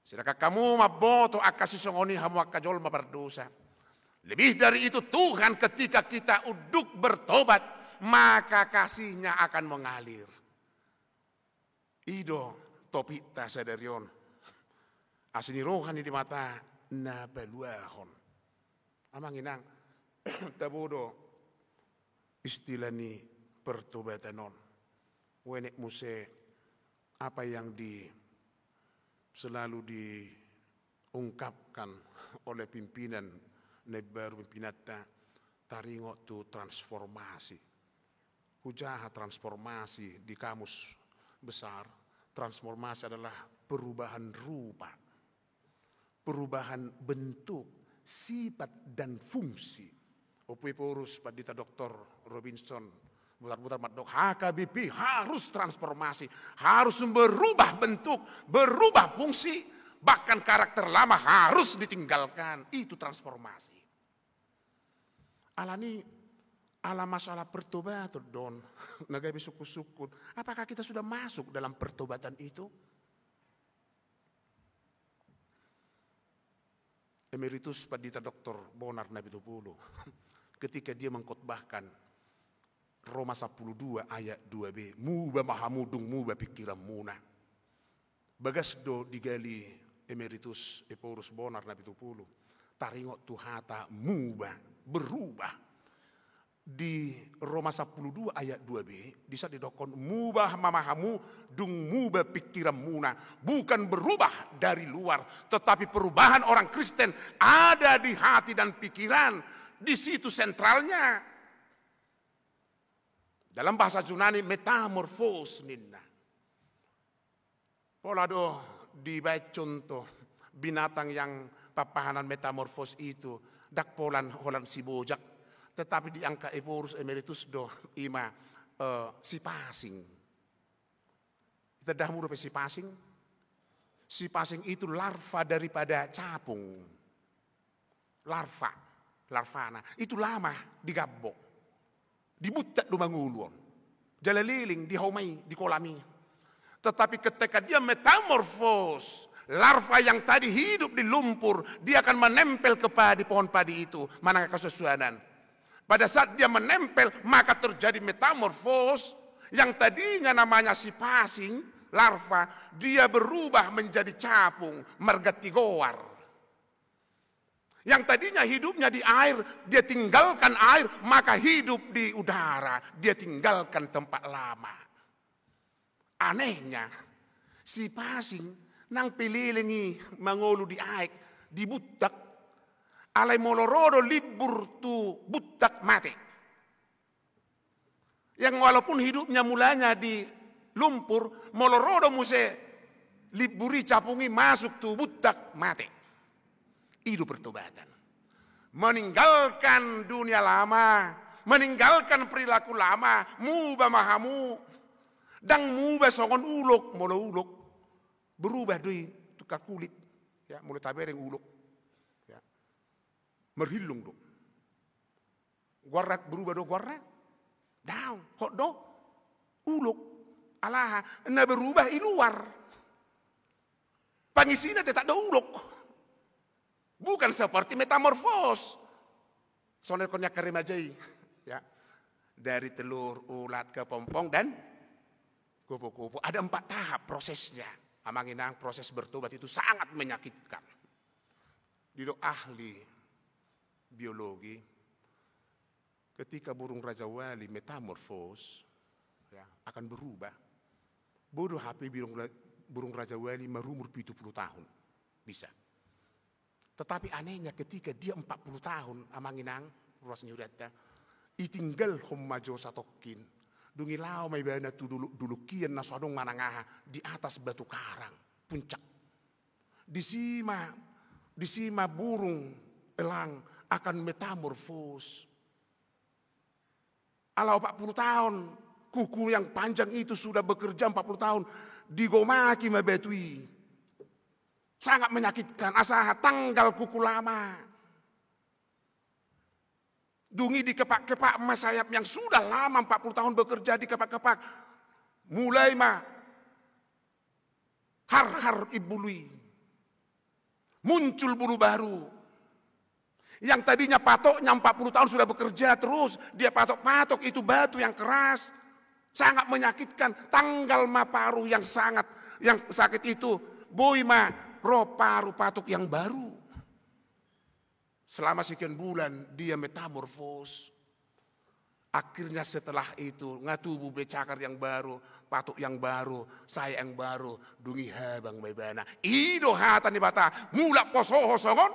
Sedangkan hamu mamboto angka sisongon i, hamu angka jolma pardosa. Lebih dari itu, Tuhan ketika kita unduk bertobat, maka kasih-Nya akan mengalir. I do topikta sadari on. Asi ni roha ni Debata na paluahon. Amang inang, tabo do istilah ni pertobatan on. Uenek muse apa yang di, selalu diungkapkan oleh pimpinan na imbaru, pimpinanta, taringot tu transformasi. Hujaha transformasi di Kamus Besar, transformasi adalah perubahan rupa. Perubahan bentuk, sifat, dan fungsi. Ompu Ephorus Pandita Doktor Robinson Butarbutar mandok, H K B P harus transformasi, harus berubah bentuk, berubah fungsi, bahkan karakter lama harus ditinggalkan. Itu transformasi. Alani, ala masalah pertobatan do on na gabe sungkun-sungkun. Apakah kita sudah masuk dalam pertobatan itu? Emeritus Pandita Doktor Bonar Napitupulu, ketika dia mengkhotbahkan Roma sampulu dua ayat dua b, "Muba ma hamu dung muba pingkiranmuna." Bagas do digali Emeritus Ephorus Bonar Napitupulu taringot tu hata muba, berubah. Di Roma sampulu dua ayat dua b, di saat didokkon, "Muba ma hamu dung muba pingkiranmuna." Bukan berubah dari luar, tetapi perubahan orang Kristen ada di hati dan pikiran. Di situ sentralnya. Dalam bahasa Junani, metamorfos ninna. Pola do dibaen contoh binatang yang papahanan metamorfos itu, ndang polan holan sibojak, tetapi di angka Ephorus Emeritus do, ima, eh, sipasing. Itanda hamu dope sipasing? Sipasing itu larva daripada capung. Larva, larvana. Itu lama di gambok. Di buttak do mangolu on. Jala leleng di hauma i, di kolam i. Tetapi ketika dia metamorfos, larva yang tadi hidup di lumpur, dia akan menempel ke padi, pohon padi itu, manang angka suansuanan. Pada saat dia menempel, maka terjadi metamorfos. Yang tadinya namanya sipasing, larva, dia berubah menjadi capung, marganti goar. Yang tadinya hidupnya di air, dia tinggalkan air, maka hidup di udara, dia tinggalkan tempat lama. Anehnya, sipasing nang pe leleng i mangolu di aek, di buttak, alai molo ro do limbur tu buttak, mate. Yang walaupun hidupnya mulanya di lumpur, molo ro do muse limbur i, capung i masuk tu buttak, mate. I do pertobatan. Meninggalkan dunia lama, meninggalkan perilaku lama, muba ma hamu. Ndang muba songon ulok, molo ulok berubah do i tukar kulit. Ya, molo tabereng ulok. Ya. Marhillung do. Goarna berubah do goarna? Daong, hot do ulok. Alaha, na berubah i luar. Pangisina tetap do ulok. Bukan seperti metamorfos. Songon na didok ni angka remaja i. Ya. Dari telur, ulat, kepompong, dan kupu-kupu. Ada empat tahap prosesnya. Amang inang, proses bertobat itu sangat menyakitkan. Didok ahli biologi, ketika burung rajawali metamorfos, ya, akan berubah. Boi do hape burung ra-, burung rajawali marumur pitu pulu tahun. Bisa. Tetapi anehnya, ketika dia empat puluh tahun, amang inang, ruas ni hurianta, itinggalhon ma jo satongkin. Dung i laho ma ibana tu dolok-dolok hian na so adong manang aha, di atas batu karang, puncak. Disi ma, disi ma burung elang akan metamorfos. Ala empat puluh tahun, kuku yang panjang itu sudah bekerja empat puluh tahun, digomaki ma batu i. Sangat menyakitkan, asa tanggal kuku lama. Dung i dikepak-kepak ma sayap yang sudah lama empat puluh tahun bekerja, dikepak-kepak. Mulai ma harhar i bulu i. Muncul bulu baru. Yang tadinya patoknya empat puluh tahun sudah bekerja terus, dia patok-patok itu batu yang keras. Sangat menyakitkan. Tanggal ma paruh yang sangat, yang sakit itu. Boi ma ro paruh patok yang baru. Selama sekian bulan dia metamorfos. Akhirnya setelah itu, nga tubu be cakar yang baru, patok yang baru, sayap yang baru, dung i habang ma ibana. I do hata ni Debata, mulak poso ho songon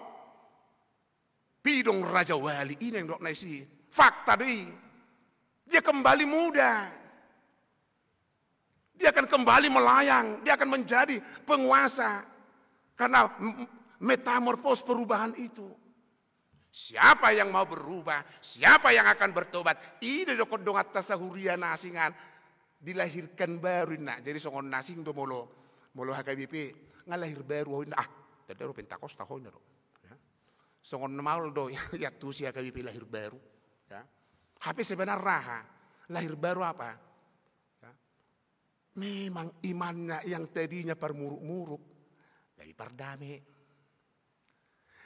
pidong rajawali, i na didok na disi. Fakta do i. Dia kembali muda. Dia akan kembali melayang, dia akan menjadi penguasa. Karena m-, metamorfos, perubahan itu. Siapa yang mau berubah, siapa yang akan bertobat, i do didok donganta sahuria na asing an, dilahirkan baru inna. Jadi songon na asing do molo, molo H K B P, nga lahir baru ho inna. Ah, tanda do Pentakosta ho inna do. Ya. Songon na maol do, ya, tu si H K B P lahir baru. Ya. Hape sebenarnya aha? Lahir baru apa? Ya. Memang imannya yang tadinya parmuruk-muruk, jadi pardame.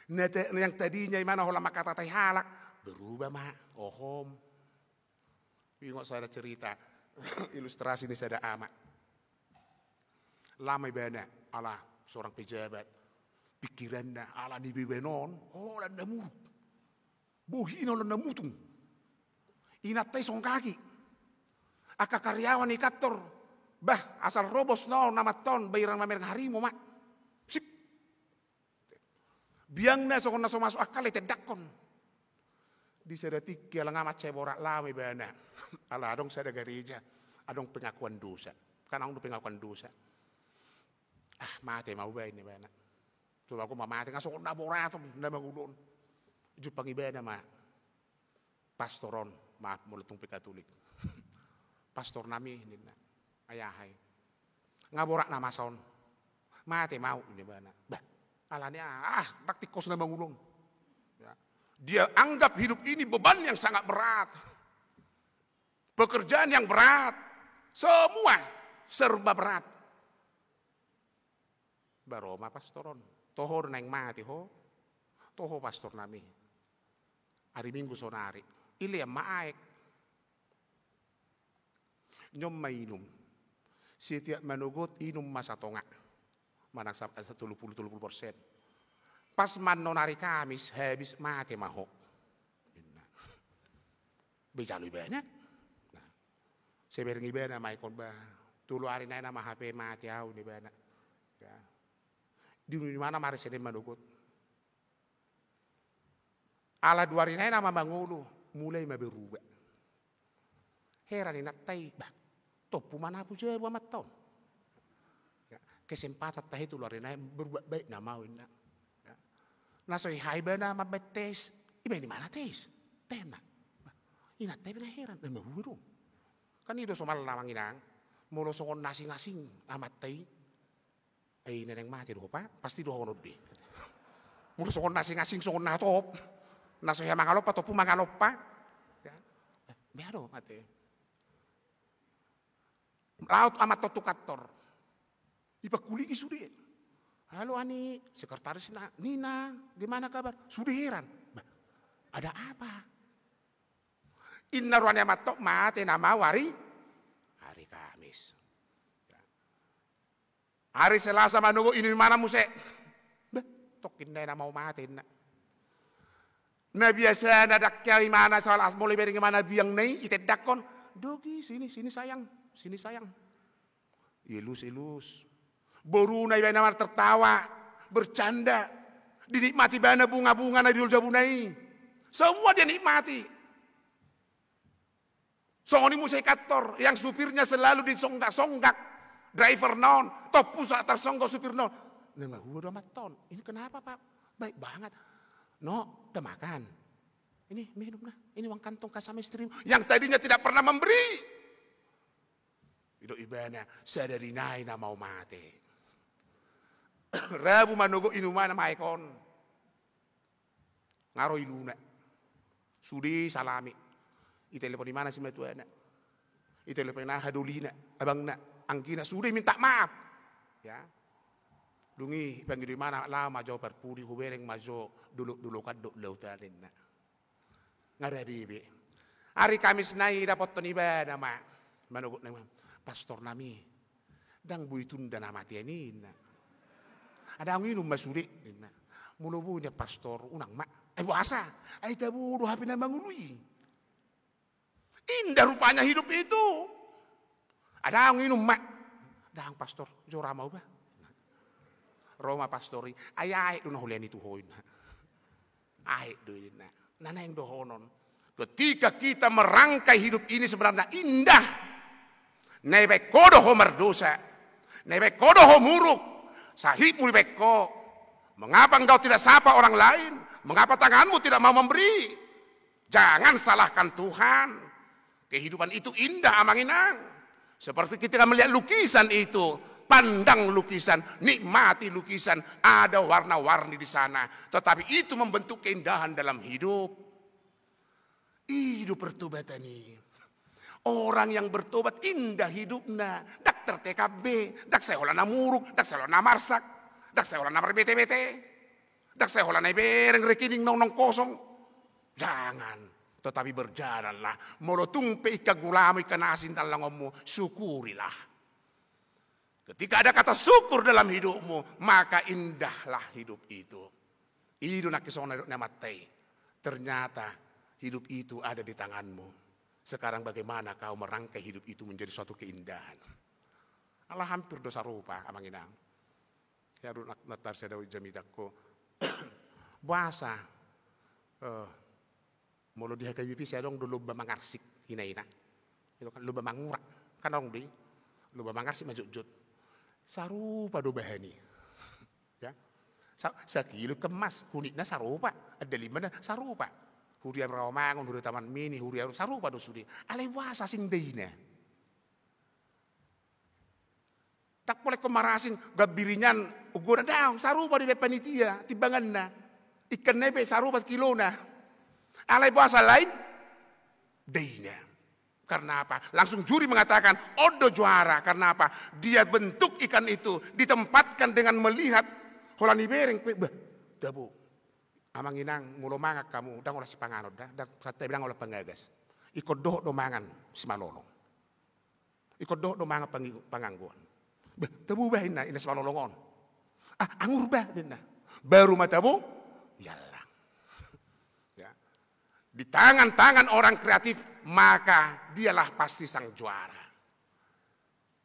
Na te-, yang tadinya imana holan mangkatai halak, berubah ma, ohom. Ingot sada cerita, ilustrasi ni sada ama. Lama ibana, ala seorang pejabat. Pikiranna, ala ni bebanon, holan na muruk. Bohina holan na mutung. Inanta i songgaki. Angka karyawan i kantor. Bah, asal ro bosna on, na mantan, bayaran mamereng harimu ma. Sip. Biangna songon na so masuk akal i tendangkon. Di sada tingki ala nga mansai borat lama ibana. Ala adong sada gareja. Adong pengakuan dosa. Kan adong do pengakuan dosa. Ah, mate ma au ba, ninna ibana. Coba au ma mate, nga songon na borat on na mangolu on. Jumpang ibana ma pastor on, maaf molo tung pe Katolik. Pastor nami, ninna. Ai aha i? Nga borat na masa on. Mate ma au, ninna ibana. Bah, alani ah, ndang tingkos na mangolu on. Ya. Dia anggap hidup ini beban yang sangat berat. Pekerjaan yang berat. Semua serba berat. Ba ro ma pastor on. Toho do naeng mate ho. Toho pastor nami. Ari Minggu saonari. Ilean ma aek. Nyon ma inum. Setiap manogot inum ma satonga. Manang sa-, sa-, tolu pulu, tolu pulu persen. Pas ma annon ari Kamis, habis, mate ma ho. Ninna. Ba ijalo ibana. Nah. Sebereng ibana ma aek on ba. Tolu ari nai nama hape mate au, ninna ibana. Ya. Di, di mana ma ari Senin manogot. Ala dua ari nai nama mangolu, mulai ma berubah. Heran inanta i, bah, tompu ma na hujabu amanta on. Ya, kesempatan tahe tolu ari nai berubah baik nama au, ninna. Ya. Na so hea ibana mambaen tes, iba i di mana tes? Tena. Inanta i pe na heran, na mabue do. Kan i do somalna amang inang, molo songon na asing-asing amanta i, ai na naeng mate do ho pa, pasti dohonon be. Molo songon na asing-asing, songon na top, na so hea mangalompa, tompu mangalompa. Ya. Eh, bea do mate. Laho amanta on tu kantor. Ipangkulingi sude. Halo ani, sekretarisna, Nina, gimana kabar? Sude heran. Bah, ada apa? Ninna roha ni amanta on, mate nama au ari, ari Kamis. Ari Selasa manogot inum imana muse. Bah, tongkin nai nama au mate, ninna. Na biasana ndang hea imana, salah molo ibereng imana biangna i, itendangkon. Dogi, sini, sini sayang, sini sayang. Ielus, ielus. Boruna ibana ma tertawa, bercanda. Dinikmati ibana bunga-bunga na di jolo jabuna i. Semua dia nikmati. Songon i muse i kantor, yang supirnya selalu disonggak-songgak. Driverna on, tompu sa tarsonggak supirna on. Na mabue do amanta on. Ini kenapa, Pak? Baik banget. No, udah makan? Ini minum nah. Ini uang kantong kas sama istrimu. Yang tadinya tidak pernah memberi. Didok ibana, sadari nai nama au mate. Rabu manogot inum imana ma aek on. Nga ro iluna. Sude salami. Itelepon imana simatuana. Itelepon aha, dolina, abangna, anggina, sude minta maaf. Ya. Dung i pangido imana, laho ma jo parpudi, hubereng ma jo dolok-dolokan dohot lautan, ninna. Nga rade be. Ari Kamis nai dapothon ibana ma. Manogot nai ma. Pastor nami. Ndang boi tunda na mate i, ninna. Adong inum ma sude, ninna. Molo boi, ninna pastor, unang ma. Eh, boasa? Ai tabo do hape na mangolu i. Indah rupanya hidup itu. Adong inum ma. Ndang pastor, jora ma au bah. Ro ma pastor i, ai aek do na hulean i tu ho, ninna. Aek do i, ninna. Na naeng dohonon. Ketika kita merangkai hidup ini sebenarnya indah. Na ibaen ho do ho mardosa. Na ibaen ho do ho muruk. Sahitmu ibaen ho. Mengapa engkau tidak sapa orang lain? Mengapa tanganmu tidak mau memberi? Jangan salahkan Tuhan. Kehidupan itu indah, amang inang. Seperti kita melihat lukisan itu, pandang lukisan, nikmati lukisan, ada warna-warni di sana. Tetapi itu membentuk keindahan dalam hidup. I do pertobatan i. Orang yang bertobat indah hidupna, ndang tertekan be, ndang sai holan na muruk, ndang sai holan na marsak, ndang sai holan na marbete-bete. Ndang sai holan na ibereng rekening naung, naung kosong. Jangan. Tetapi berjalanlah. Molo tung pe ingkon gulamu, ingkon asi na langonmu, syukurilah. Ketika ada kata syukur dalam hidupmu, maka indahlah hidup itu. I do nangkin songon na didok ni amanta i. Ternyata hidup itu ada di tanganmu. Sekarang bagaimana kau merangkai hidup itu menjadi suatu keindahan? Ala hampir do sarupa, amang inang. Ya, dulu nak natar saya Daud jamita ko. Boasa, eh, molo di H K B P sai adong do lomba mangarsik ina-ina. Itu kan lomba mangurak. Kan adong do i. Lomba mangarsik ma jotjot. Sarupa do bahan i. Ya. Sa-, sakilo kemas, hunitna sarupa, andalimanna sarupa. Huria Rawamangun, huria Taman Mini, huria sarupa do sude. Alai boasa asing daina. Ndang pola ingkon marasing, gambiri nian, unggunan daong, sarupa do dibaen panitia, timbanganna. Ikanna i pe sarupa kilona. Alai boasa lain? Daina. Karena apa? Langsung juri mengatakan, on do juara. Karena apa? Dia bentuk ikan itu, ditempatkan dengan melihat, holan ibereng pe, bah, tabo. Amang inang, molo mangan hamu, ndang holan sipanganon da, ndang santabi, ndang holan pangagas. Ingkon dohot do mangan simalolong. Ingkon dohot do mangan pangi-, panganggoan. Bah, tabo bah inna, inna simalolong on. Ah, angur bah, ninna. Baru ma tabo, iallang. Ya. Di tangan-tangan orang kreatif, maka dialah pasti sang juara.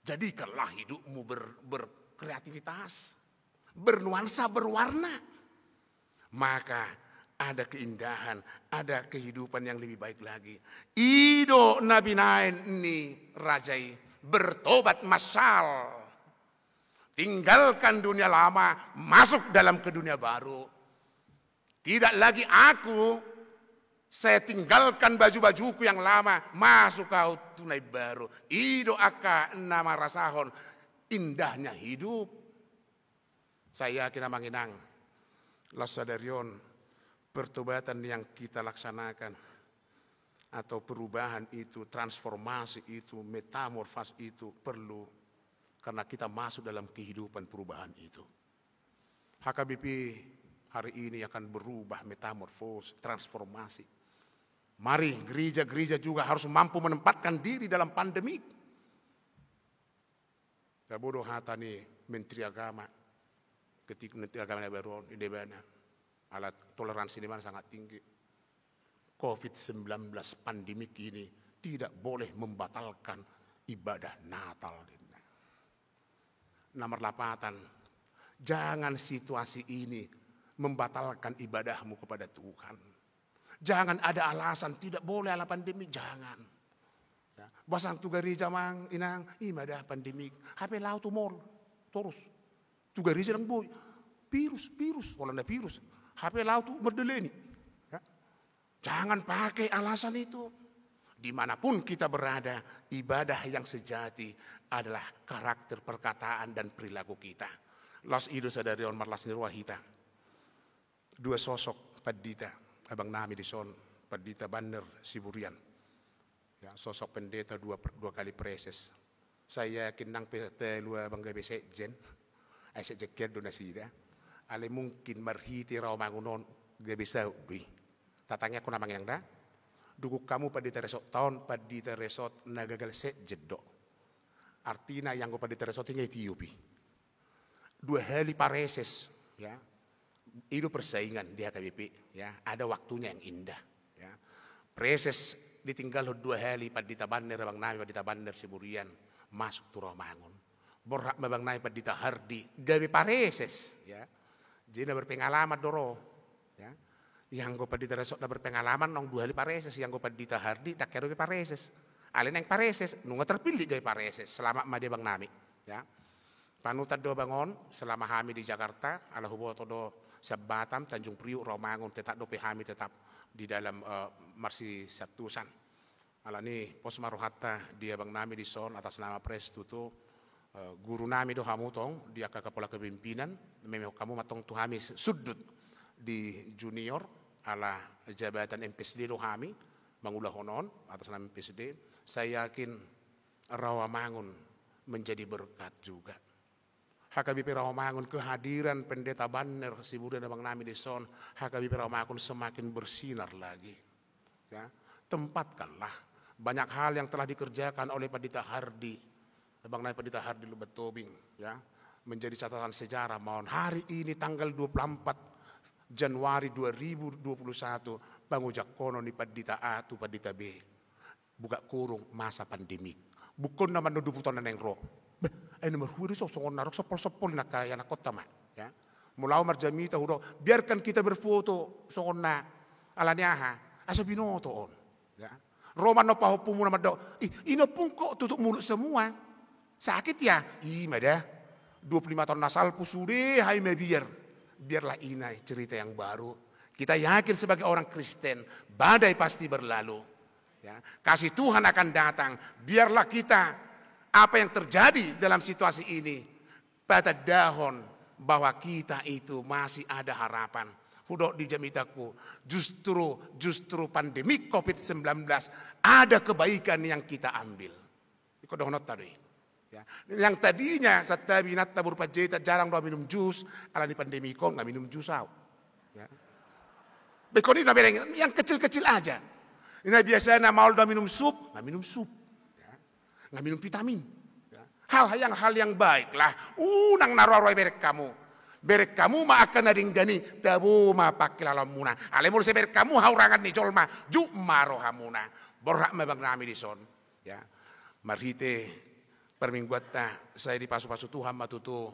Jadikanlah hidupmu ber-, berkreativitas, bernuansa, berwarna. Maka ada keindahan, ada kehidupan yang lebih baik lagi. I do na binaen ni raja i, bertobat masal. Tinggalkan dunia lama, masuk dalam ke dunia baru. Tidak lagi aku, saya tinggalkan baju-bajuku yang lama, masuk au tu na imbaru. I do angka na marasahon indahnya hidup. Saya yakin, amang inang, laos sadari on pertobatan yang kita laksanakan atau perubahan itu, transformasi itu, metamorfos itu perlu, karena kita masuk dalam kehidupan perubahan itu. H K B P hari ini akan berubah, metamorfos, transformasi. Mari, gereja-gereja juga harus mampu menempatkan diri dalam pandemi. Tabo do hata ni Menteri Agama, ketika Menteri Agama na baru on, di Debana, ala toleransi ni mana sangat tinggi. Covid sembilan belas pandemik ini tidak boleh membatalkan ibadah Natal, ninna. Na marlapatan, jangan situasi ini membatalkan ibadahmu kepada Tuhan. Jangan ada alasan, tidak boleh ala pandemi, jangan. Ya, boasa tu gareja, amang inang, ima da pandemik. Hape laho tu mall, torus. Tu gareja ndang boi. Virus, virus, holan na virus. Hape laho tu Mardaleni. Ya. Jangan pakai alasan itu. Dimanapun kita berada, ibadah yang sejati adalah karakter, perkataan, dan perilaku kita. Laos i do sadari on marlas ni roha hita. Dua sosok pandita, abang nami dison, Pandita Banner Siburian. Ya, sosok pendeta dua, dua kali praeses. Saya yakin ndang pe talu abang gabe sekjen. Ai sekjen hian do nasida. Alai mungkin marhite Rawamangun on gabe saut do i. Tatangiangkon, amang inang da. Dungkon hamu pandita resort on, pandita resort na gagal sekjen do. Artina ianggo pandita resort i nga itiop i. Dua hali praeses, ya. I do persaingan di H K B P, ya. Ada waktunya yang indah, ya. Praeses ditinggalhon dua hali Pandita Banner, abang nami Pandita Banner Siburian, masuk tu Rawamangun. Borhat ma abang nami Pandita Hardi, gabe praeses, ya. Jadi na berpengalaman do ro, ya. Ianggo pandita resort na berpengalaman naung dua hali praeses, ianggo Pandita Hardi ndang hea dope praeses. Alai naeng praeses, nunga terpilih gabe praeses. Selamat ma di abang nami, ya. Panutan do abang on, selama hami di Jakarta, ala huboto do sian Batam, Tanjung Priuk, Rawamangun, tetap dope hami tetap di dalam, eh, marsisantusan. Alani pos ma rohanta di abang nami dison atas nama Praeses Tutu, eh, guru nami do hamu tong di angka kepala kepemimpinan, memehon hamu ma tong tu hami sundut di junior, ala jabatan M P S D do hami mangulahon on atas nama M P S D. Saya yakin Rawamangun menjadi berkat juga. H K B P Rawamangun, kehadiran Pendeta Banner Sibuda, abang nami dison, H K B P Rawamangun semakin bersinar lagi. Ya, tempatkanlah banyak hal yang telah dikerjakan oleh Pandita Hardi, abang nami Pandita Hardi Lumban Tobing, ya, menjadi catatan sejarah. Maon hari ini tanggal dua puluh empat Januari dua ribu dua puluh satu, pangojak kono ni Pandita A tu Pandita B. Buka kurung, masa pandemik. Bukan nama no duputan na naeng ro. Beh, ai na marhua do so, songon na rok soppol-soppol na kaya na kota ma. Ya. Molo au marjamita hudo, biarkan kita berfoto songon na alani aha. Asa binoto on. Ya. Ro ma no pahompu muna mandok. Ih, inompung kok tutup mulut semua. Sakit ya? Ima da. Dua puluh lima tahun na salpu sude hai mabiar. Biarlah ini cerita yang baru. Kita yakin sebagai orang Kristen, badai pasti berlalu. Ya, kasih Tuhan akan datang. Biarlah kita, apa yang terjadi dalam situasi ini, patandahon bahwa kita itu masih ada harapan. Hudok di jamitangku, justru, justru pandemi covid sembilan belas ada kebaikan yang kita ambil. Iko dohononta do i. Ya. Yang tadinya santabi inanta boru Panjaitan jarang do minum jus, alani pandemi on nga minum jus au. Ya. Bekon i na bereng, yang kecil-kecil aja. Ina biasana maol do minum sup, nga minum sup. Ya. Nga minum vitamin. Ya. Hal yang, hal yang baik lah. Unang na roa-roa bereng hamu. Bereng hamu ma angka na denggan i, tabo ma pangkilalaonmuna. Alai molo sai bereng hamu haurangan ni jolma, juk ma rohamuna. Borhat ma abang nami dison. Ya. Marhite parmingguanta sai dipasu-pasu Tuhan ma tutu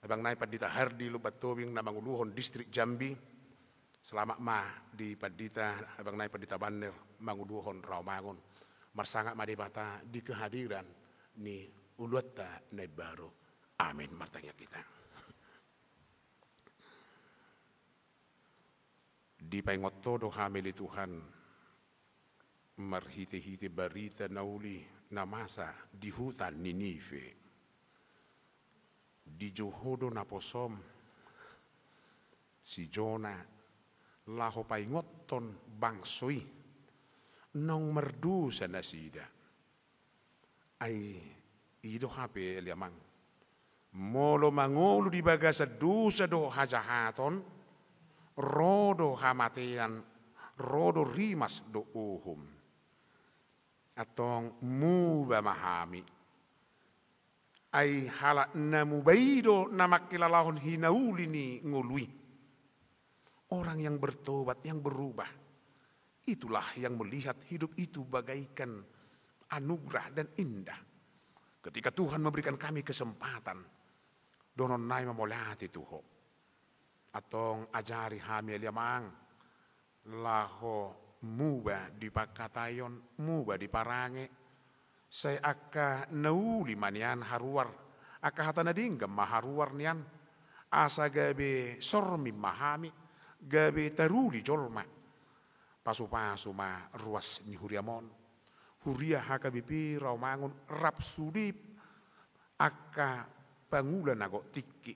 abang nami Pandita Hardi Lumban Tobing na manguluhon distrik Jambi. Selamat ma di Pandita, abang nami Pandita Banner manguluhon Rawamangun. Marsangap ma Debata di kehadiran ni uluanta na imbaru. Amin. Martangiang hita. Dipaingot Ho do hami ale Tuhan, marhite-hite barita na uli na masa di huta Ninive. Dijou Ho do naposom si Jona laho paingothon bangso i naung mardosa nasida. Ai i do hape ale Amang. Molo mangolu di bagasan dosa dohot hajahaton, ro do hamatean, ro do rimas dohot uhum. Antong muba ma hami. Ai halak na muba i do na mangkilalahon hinauli ni ngolu i. Orang yang bertobat, yang berubah. Itulah yang melihat hidup itu bagaikan anugerah dan indah. Ketika Tuhan memberikan kami kesempatan, dohonon nami ma mauliate tu Ho. Antong ajari hami ale Amang, laho muba di pangkataion, muba di parange, sai angka na uli ma nian haruar, angka hata na denggan ma haruar nian, asa gabe sormin ma hami, gabe taruli jolma. Pasu-pasu ma ruas ni huriam on, huria H K B P Rawamangun rap sude angka pangula na gok tingki,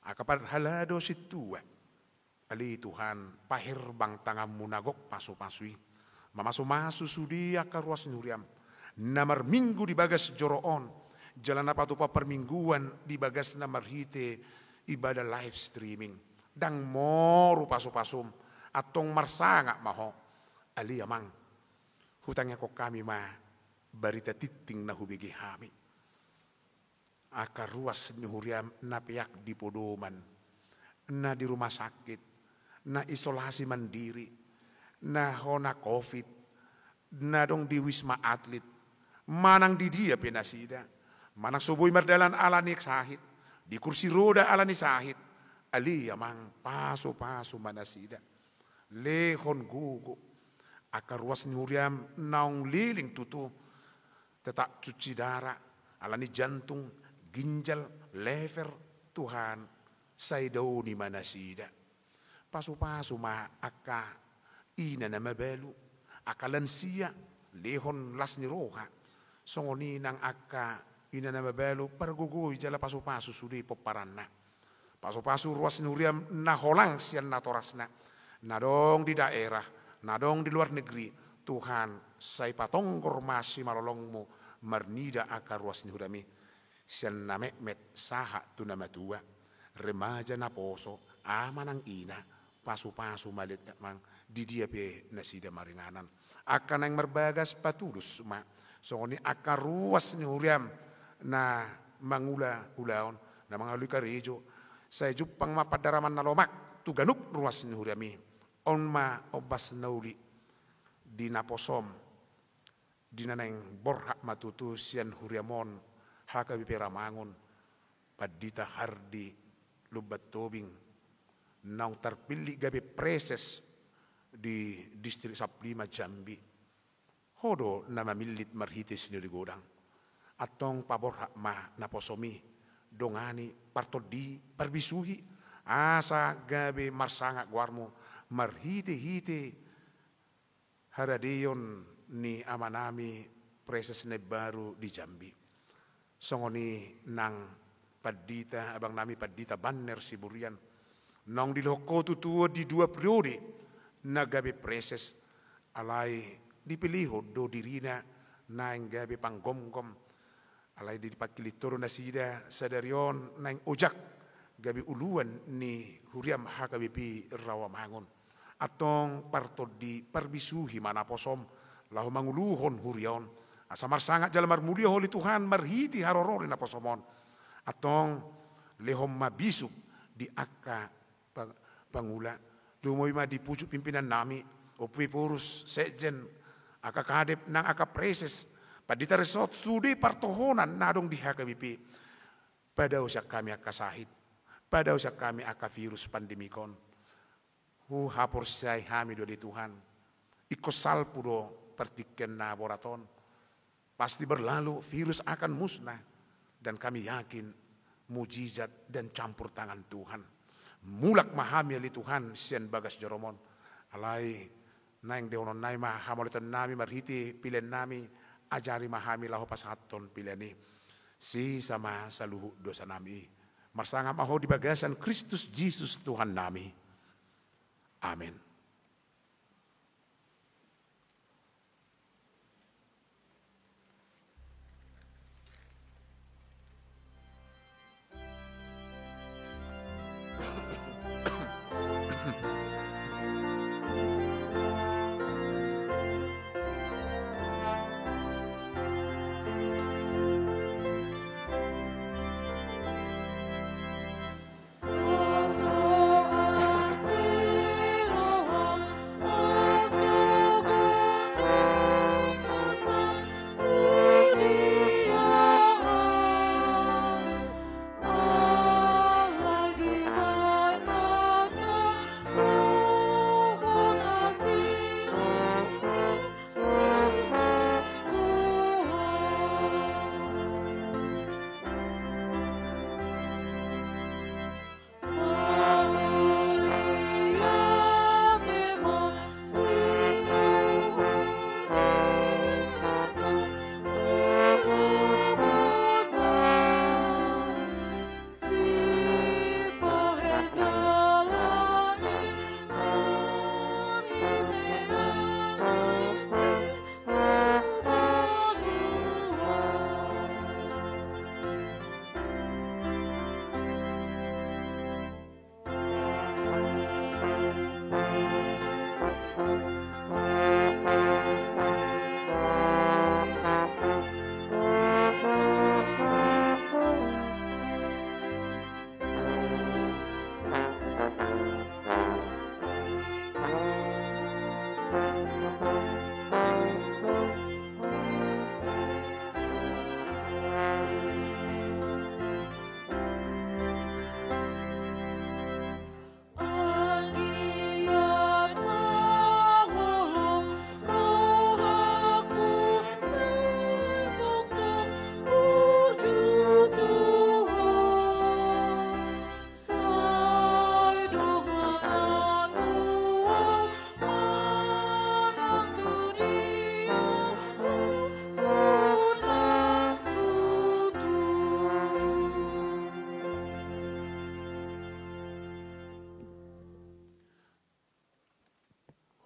angka parhalado sintua. Ale Tuhan, paherbang tanganmu na gok pasu-pasu i. Mamasu-masu sude angka ruas ni huriam na marminggu di bagas joro on, jala na patupa parmingguan di bagasna marhite ibadah live streaming. Ndang moru pasu-pasum, antong marsangap ma Ho. Ale Amang, hutangiangkon hami ma barita tingting na hubege hami. Angka ruas ni huriam na peak di podoman, na di rumah sakit, na isolasi mandiri, na hona covid, na adong di Wisma Atlet, manang di dia pe nasida, manang so boi mardalan ala ni sahit, di kursi roda ala ni sahit, ale Amang, pasu-pasu ma nasida. Lehon gogo angka ruas ni huriam naung leleng tutu, tetap cuci darah, ala ni jantung, ginjal, lever, Tuhan, sai daoni ma nasida. Pasu-pasu ma angka ina na mabalu, angka lansia, lehon las ni roha. Songon i nang angka ina na mabalu, pargogoi jala pasu-pasu sude pomparanna. Pasu-pasu ruas ni huriam na holang sian natorasna, na adong di daerah, na adong di luar negeri, Tuhan, sai patonggor ma simalolongmu marnida angka ruas ni huriam i. Sian na metmet sahat tu na matua, remaja naposo, ama nang ina, pasupasu ma leleng, di dia pe nasida maringanan. Angka naeng marbagas patulus ma, songon i angka ruas ni huriam na mangula ulaon, na mangalului karejo, sai jumpang ma pandaraman na lomak tu ganup ruas ni huriam i. On ma ombas na uli di naposom, di na naeng borhat ma tutu sian huriam on, H K B P Rawamangun, Pandita Hardi Lumban Tobing, naung tarpillit gabe praeses di Distrik Samplima Jambi. Ho do na mamillit marhite sinodi godang. Antong paborhat ma naposom i, dongani, partondi, parbisuhi, asa gabe marsangap goarmu marhitehite haradeion ni amanami praeses na imbaru di Jambi. Songon i nang Pandita, abangnami Pandita Banner Siburian, naung dilehon ho tutu di dua periode na gabe praeses, alai dipilihon do dirina naeng gabe panggomgom. Alai dipangkillit ho do nasida sadari on naeng ojak gabe uluan ni huriam H K B P Rawamangun. Antong partondi, parbisuhi ma naposom laho manguluhon huria on, asa marsangap jala marmulia ho ale Tuhan marhite haroro ni naposom on. Antong lehon ma bisuk di angka pa-, pangula. Lumobi ma di pucuk pimpinannami, Ompu Ephorus, sekjen, angka kadep nang angka praeses, pandita resort, sude partohonan na adong di H K B P. Padao sian hami angka sahit, padao sian hami angka virus pandemik on. Huhaporseai hami do ale Tuhan, ingkon salpu do partingkian na borat on. Pasti berlalu, virus akan musnah, dan kami yakin mujizat dan campur tangan Tuhan. Mulak ma hami ale Tuhan sian bagas joroM on. Alai naeng dohononnami ma hamauliatennami marhite peleannami, ajari ma hami laho pasahathon pelean i. Sesa ma saluhut dosanami i. Marsangap ma ho di bagasan Kristus Jesus Tuhannami. Amen.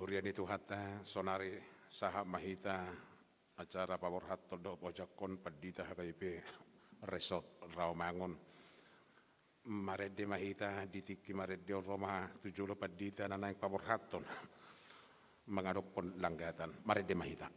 Huria ni Tuhanta, saonari sahat ma hita acara paborhathon dohot paojakhon pandita H K B P Resort Rawamangun. Marende ma hita di tingki marende on ro ma tu jolo pandita na naeng paborhathon mangadophon langgatan. Marende ma hita.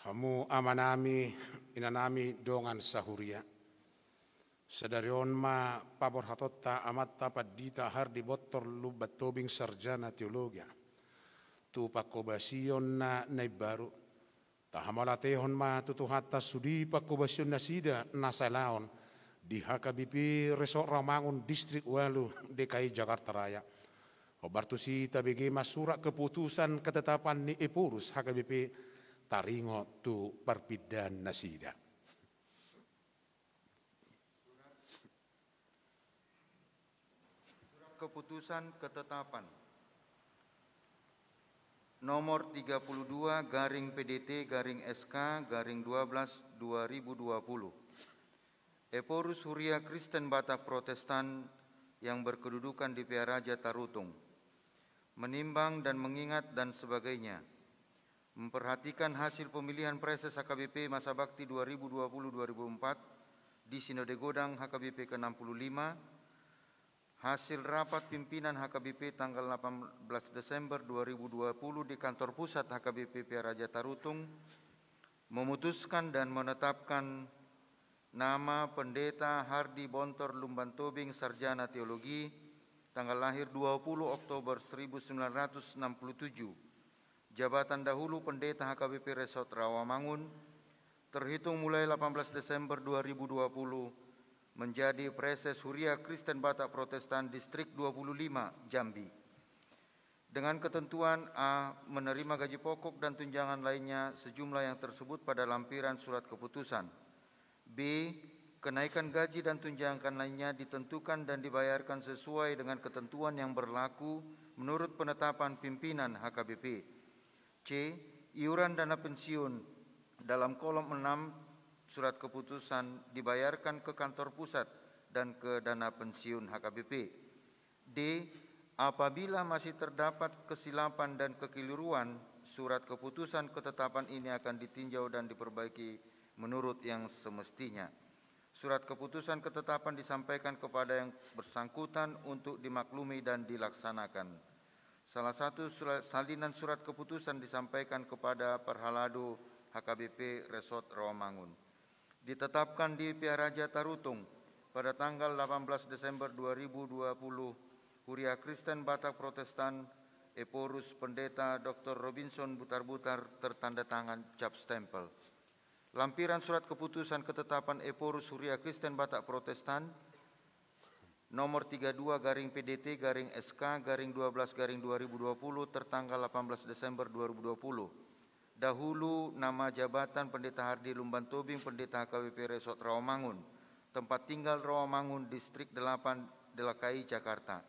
Hamu amanami, inanami dongan sahuria. Sadari on ma paborhatonta amanta pandita Hardi Bontor Lumban Tobing sarjana teologia. Tu pangkobasion na imbaru. Tahamauliatehon ma tu Tuhanta sude pangkobasion nasida na saelaon di H K B P Resort Rawamangun Distrik Ualu D K I Jakarta Raya. Hombar tusi tabege ma surat keputusan ketetapan ni Ephorus H K B P taringot tu parpindahan nasida. Keputusan ketetapan nomor tiga puluh dua garing P D T garing S K garing dua belas dua ribu dua puluh. Ephorus Huria Kristen Batak Protestan yang berkedudukan di Pearaja Tarutung. Menimbang dan mengingat dan sebagainya. Memperhatikan hasil pemilihan Praeses H K B P masa bakti dua ribu dua puluh dua ribu empat di Sinode Godang H K B P ke enam puluh lima, hasil rapat pimpinan H K B P tanggal delapan belas Desember dua ribu dua puluh di kantor pusat H K B P Pearaja Tarutung, memutuskan dan menetapkan nama Pendeta Hardi Bontor Lumban Tobing, Sarjana Teologi, tanggal lahir dua puluh Oktober seribu sembilan ratus enam puluh tujuh. Jabatan dahulu Pendeta H K B P Resort Rawamangun, terhitung mulai delapan belas Desember dua ribu dua puluh, menjadi Praeses Huria Kristen Batak Protestan Distrik dua puluh lima, Jambi. Dengan ketentuan: A, menerima gaji pokok dan tunjangan lainnya sejumlah yang tersebut pada lampiran surat keputusan. B, kenaikan gaji dan tunjangan lainnya ditentukan dan dibayarkan sesuai dengan ketentuan yang berlaku menurut penetapan pimpinan H K B P. C, iuran dana pensiun dalam kolom enam surat keputusan dibayarkan ke kantor pusat dan ke dana pensiun H K B P. D, apabila masih terdapat kesilapan dan kekeliruan, surat keputusan ketetapan ini akan ditinjau dan diperbaiki menurut yang semestinya. Surat keputusan ketetapan disampaikan kepada yang bersangkutan untuk dimaklumi dan dilaksanakan. Salah satu sula-, salinan surat keputusan disampaikan kepada Parhalado H K B P Resort Rawamangun. Ditetapkan di Pearaja Tarutung pada tanggal delapan belas Desember dua ribu dua puluh, Huria Kristen Batak Protestan, Ephorus Pendeta Doktor Robinson Butarbutar, tertanda tangan cap stempel. Lampiran surat keputusan ketetapan Ephorus Huria Kristen Batak Protestan, nomor tiga dua garing P D T garing S K garing dua belas garing dua ribu dua puluh, tertanggal delapan belas Desember dua ribu dua puluh. Dahulu nama jabatan Pendeta Hardi Lumban Tobing, Pendeta H K B P Resort Rawamangun, tempat tinggal Rawamangun, Distrik delapan, D L K I, Jakarta.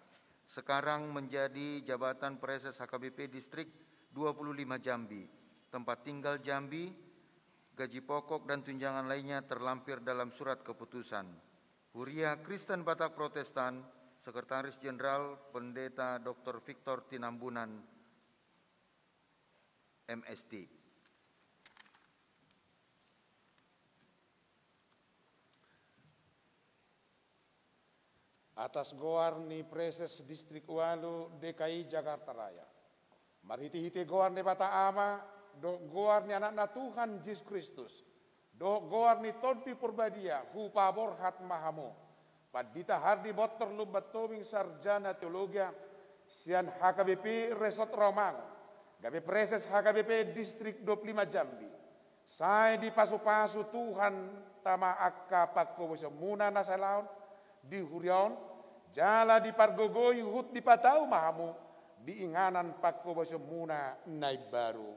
Sekarang menjadi jabatan Praeses H K B P Distrik dua puluh lima, Jambi, tempat tinggal Jambi. Gaji pokok dan tunjangan lainnya terlampir dalam surat keputusan. Huria Kristen Batak Protestan, Sekretaris Jenderal Pendeta Doktor Victor Tinambunan, M S T. Atas goar ni Praeses Distrik Ualu D K I Jakarta Raya, marhitehite goar ni Debata Ama, dohot goar ni Anakna Tuhan Jesus Kristus, dohot goar ni Tondi Porbadia, hupaborhat ma hamu. Pandita Hardi Bontor Lumban Tobing, sarjana teologia, sian H K B P Resort Rawamangun, gabe Praeses H K B P Distrik dua puluh lima Jambi. Sai dipasupasu Tuhanta ma angka panghobasionmuna na saleleng on di huria on, jala dipargogoi huhut dipatau ma hamu di inganan panghobasionmuna na imbaru.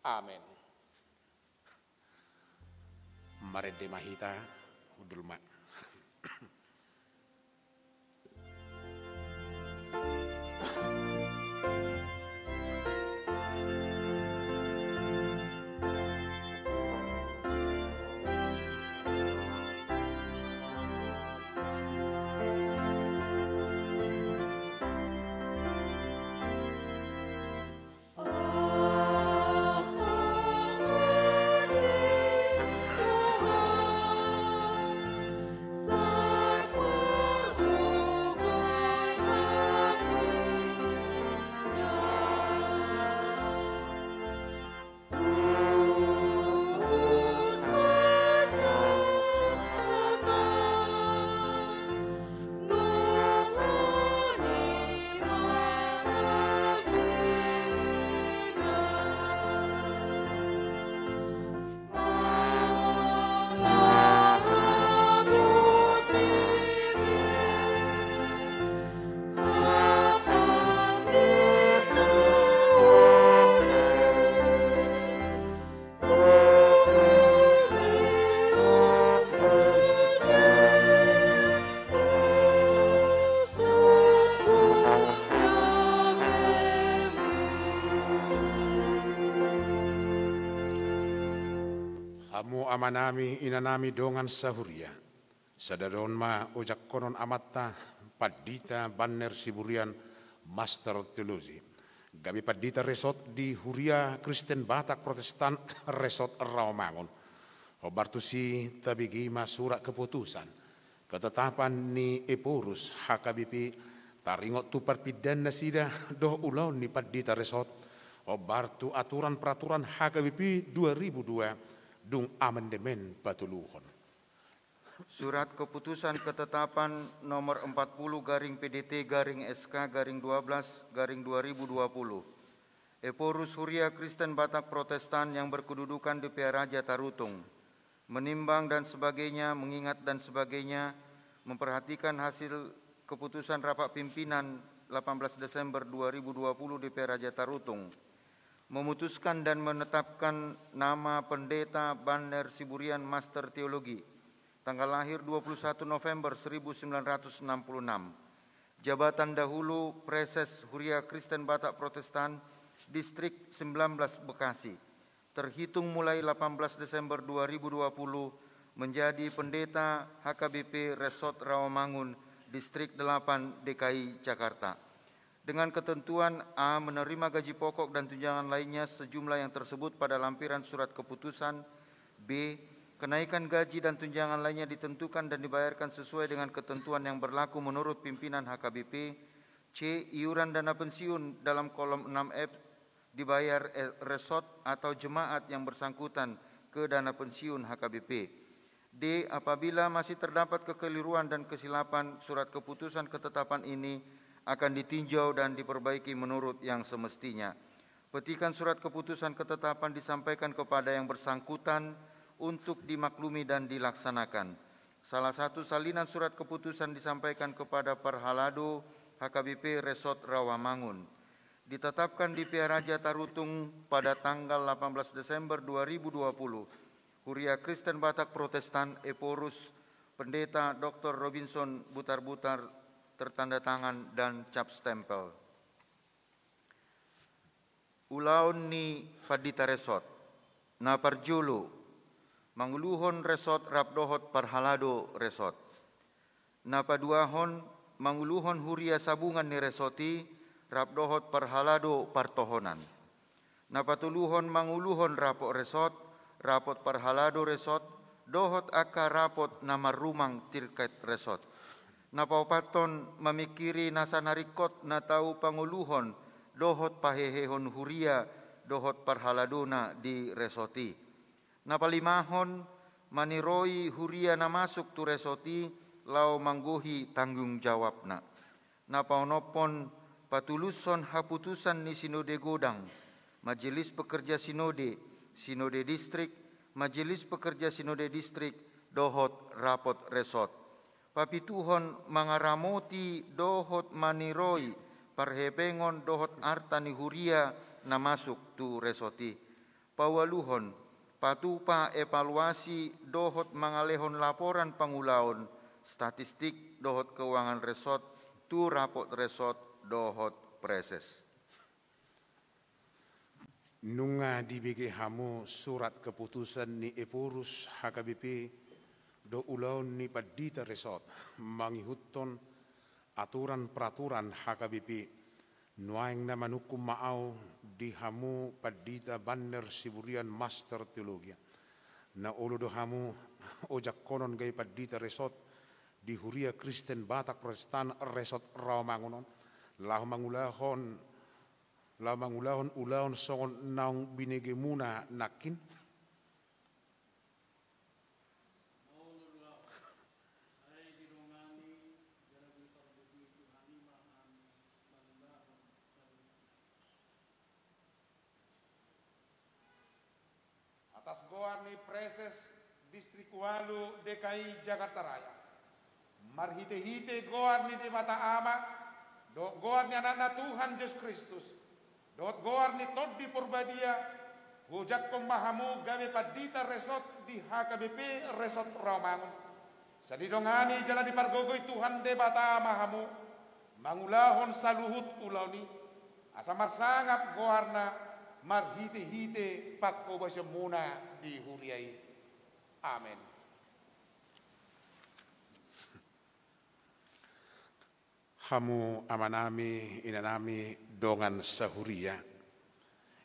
Amen. Marende ma hita, hundul ma. Hamu amanami, inanami dongan sahuria. Sadari on ma ojak honon amanta Pandita Banner Siburian, Master Teologi, gabe pandita resort di Huria Kristen Batak Protestan Resort Rawamangun. Hombar tusi tabege ma surat keputusan ketetapan ni Ephorus H K B P taringot tu parpindahan nasida dohot ulaon ni pandita resort, hombar tu aturan peraturan H K B P dua ribu dua dung amendemen patoluhon. Surat Keputusan Ketetapan nomor empat puluh garing P D T garing S K garing dua belas garing dua ribu dua puluh. Ephorus Huria Kristen Batak Protestan yang berkedudukan di Pearaja Tarutung. Menimbang dan sebagainya, mengingat dan sebagainya, memperhatikan hasil keputusan rapat pimpinan delapan belas Desember dua ribu dua puluh di Pearaja Tarutung. Memutuskan dan menetapkan nama Pendeta Banner Siburian, Master Teologi, tanggal lahir dua puluh satu November seribu sembilan ratus enam puluh enam. Jabatan dahulu Praeses Huria Kristen Batak Protestan Distrik sembilan belas Bekasi. Terhitung mulai delapan belas Desember dua ribu dua puluh menjadi Pendeta H K B P Resort Rawamangun, Distrik delapan D K I Jakarta. Dengan ketentuan: A, menerima gaji pokok dan tunjangan lainnya sejumlah yang tersebut pada lampiran surat keputusan. B, kenaikan gaji dan tunjangan lainnya ditentukan dan dibayarkan sesuai dengan ketentuan yang berlaku menurut pimpinan H K B P. C, iuran dana pensiun dalam kolom enam F dibayar, eh, resort atau jemaat yang bersangkutan ke dana pensiun H K B P. D, apabila masih terdapat kekeliruan dan kesilapan, surat keputusan ketetapan ini akan ditinjau dan diperbaiki menurut yang semestinya. Petikan surat keputusan ketetapan disampaikan kepada yang bersangkutan untuk dimaklumi dan dilaksanakan. Salah satu salinan surat keputusan disampaikan kepada Parhalado H K B P Resort Rawamangun. Ditetapkan di Pearaja Tarutung pada tanggal delapan belas Desember dua ribu dua puluh, Huria Kristen Batak Protestan Ephorus, Pendeta Doktor Robinson Butarbutar, tertanda tangan dan cap stempel. Ulaon ni pandita resort. Na parjolo, manguluhon resort rap dohot parhalado resort. Na paduahon, manguluhon huria sabungan ni resort i rap dohot parhalado partohonan. Na patoluhon, manguluhon rapot resort, rapot parhalado resort, dohot angka rapot na marrumang tirket resort. Na paopathon, mamingkiri nasa na ringkot na tau pangoluhon dohot pahehehon huria dohot parhaladona di resort i. Na palimahon, maniroi huria na masuk tu resort i laho manggohi tanggung jawabna. Na paonomhon, patulushon haputusan ni sinode godang, majelis pekerja sinode, sinode distrik, majelis pekerja sinode distrik, dohot rapot resort. Papituhon, mangaramoti dohot maniroi parhepengon dohot arta ni huria na masuk tu resort i. Paualuhon, patupa evaluasi dohot mangalehon laporan pangulaon, statistik dohot keuangan resort tu rapot resort dohot preses. Nunga dibege hamu surat keputusan ni Ephorus H K B P dohot ulaon ni pandita resort mangihuthon aturan peraturan H K B P. Nuaeng na manungkun ma ahu di hamu pandita Banner Siburian Master Teologia. Na olo do hamu ojak honon gabe pandita resort di Huria Kristen Batak Protestan Resort Rawamangun on, laho mangulahon, laho mangulahon ulaon songon naung binegemuna nangkin? Atas goar ni Preses Distrik Ualu D K I Jakarta Raya, marhitehite goar ni Debata Ama, dohot goar ni Anakna Tuhan Jesus Kristus, dohot goar ni Tondi Porbadia, huojakhon ma hamu gabe pandita resort di H K B P Resort Rawamangun. Sai didongani jala dipargogoi Tuhan Debata ma hamu mangulahon saluhut ulaon i, asa marsangap goarna marhitehite pangkobasionmuna di huria i. Amen. Hamu amanami, inanami, dongan sahuria,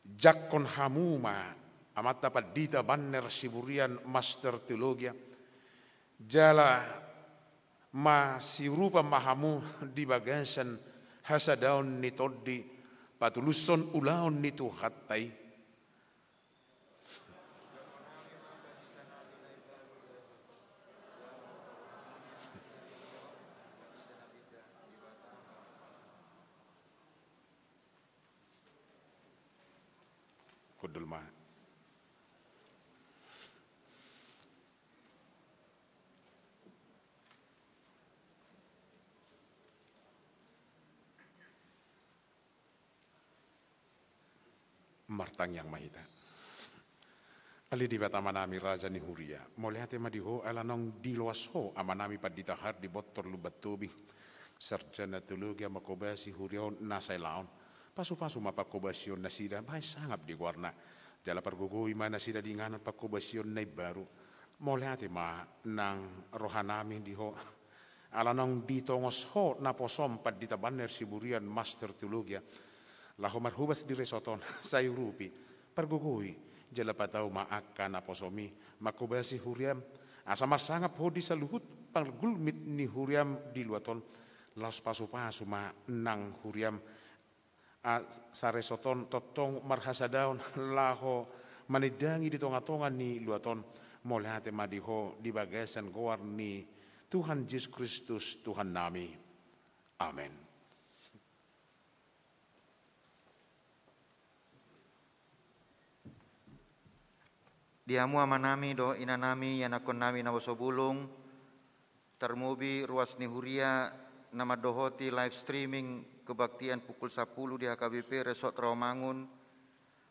jangkon hamu ma amanta pandita Banner Siburian Master Teologia, jala masiurupan ma hamu di bagasan hasadaon ni tondi patulushon ulaon ni Tuhanta i. Hundul ma. Martangiang ma hita. Ale Debata Amanami, Raja ni Huria, mauliate ma di Ho ala naung diloas Ho amanami Pandita Hardi Bontor Lumban Tobing, sarjana teologia, manghobasi huria on na saelaon. Pasupasu ma panghobasion nasida, bahen sangap di goarna. Jala pargogoi ma nasida di inganan panghobasion na imbaru. Mauliate ma nang rohanami di Ho ala naung ditongos Ho naposom Pandita Banner Siburian, Master Teologia, laho marhobas di resort on. Sai urupi, pargogoi jala patau ma angka naposomi manghobasi huriam, asa marsangap Ho di saluhut pargulmit ni huriam di luat on. Laos pasupasu ma nang huriam, a, asa resort on tongtong marhasadaon laho manindangi di tongatonga ni luat on. Mauliate ma di Ho di bagasan goar ni Tuhan Jesus Kristus Tuhannami. Amen. Di hamu amanami dohot inanami, ianakhonnami naposobulung, tarlumobi ruas ni huria na mandohoti live streaming kebaktian pukul sampulu di H K B P Resort Rawamangun,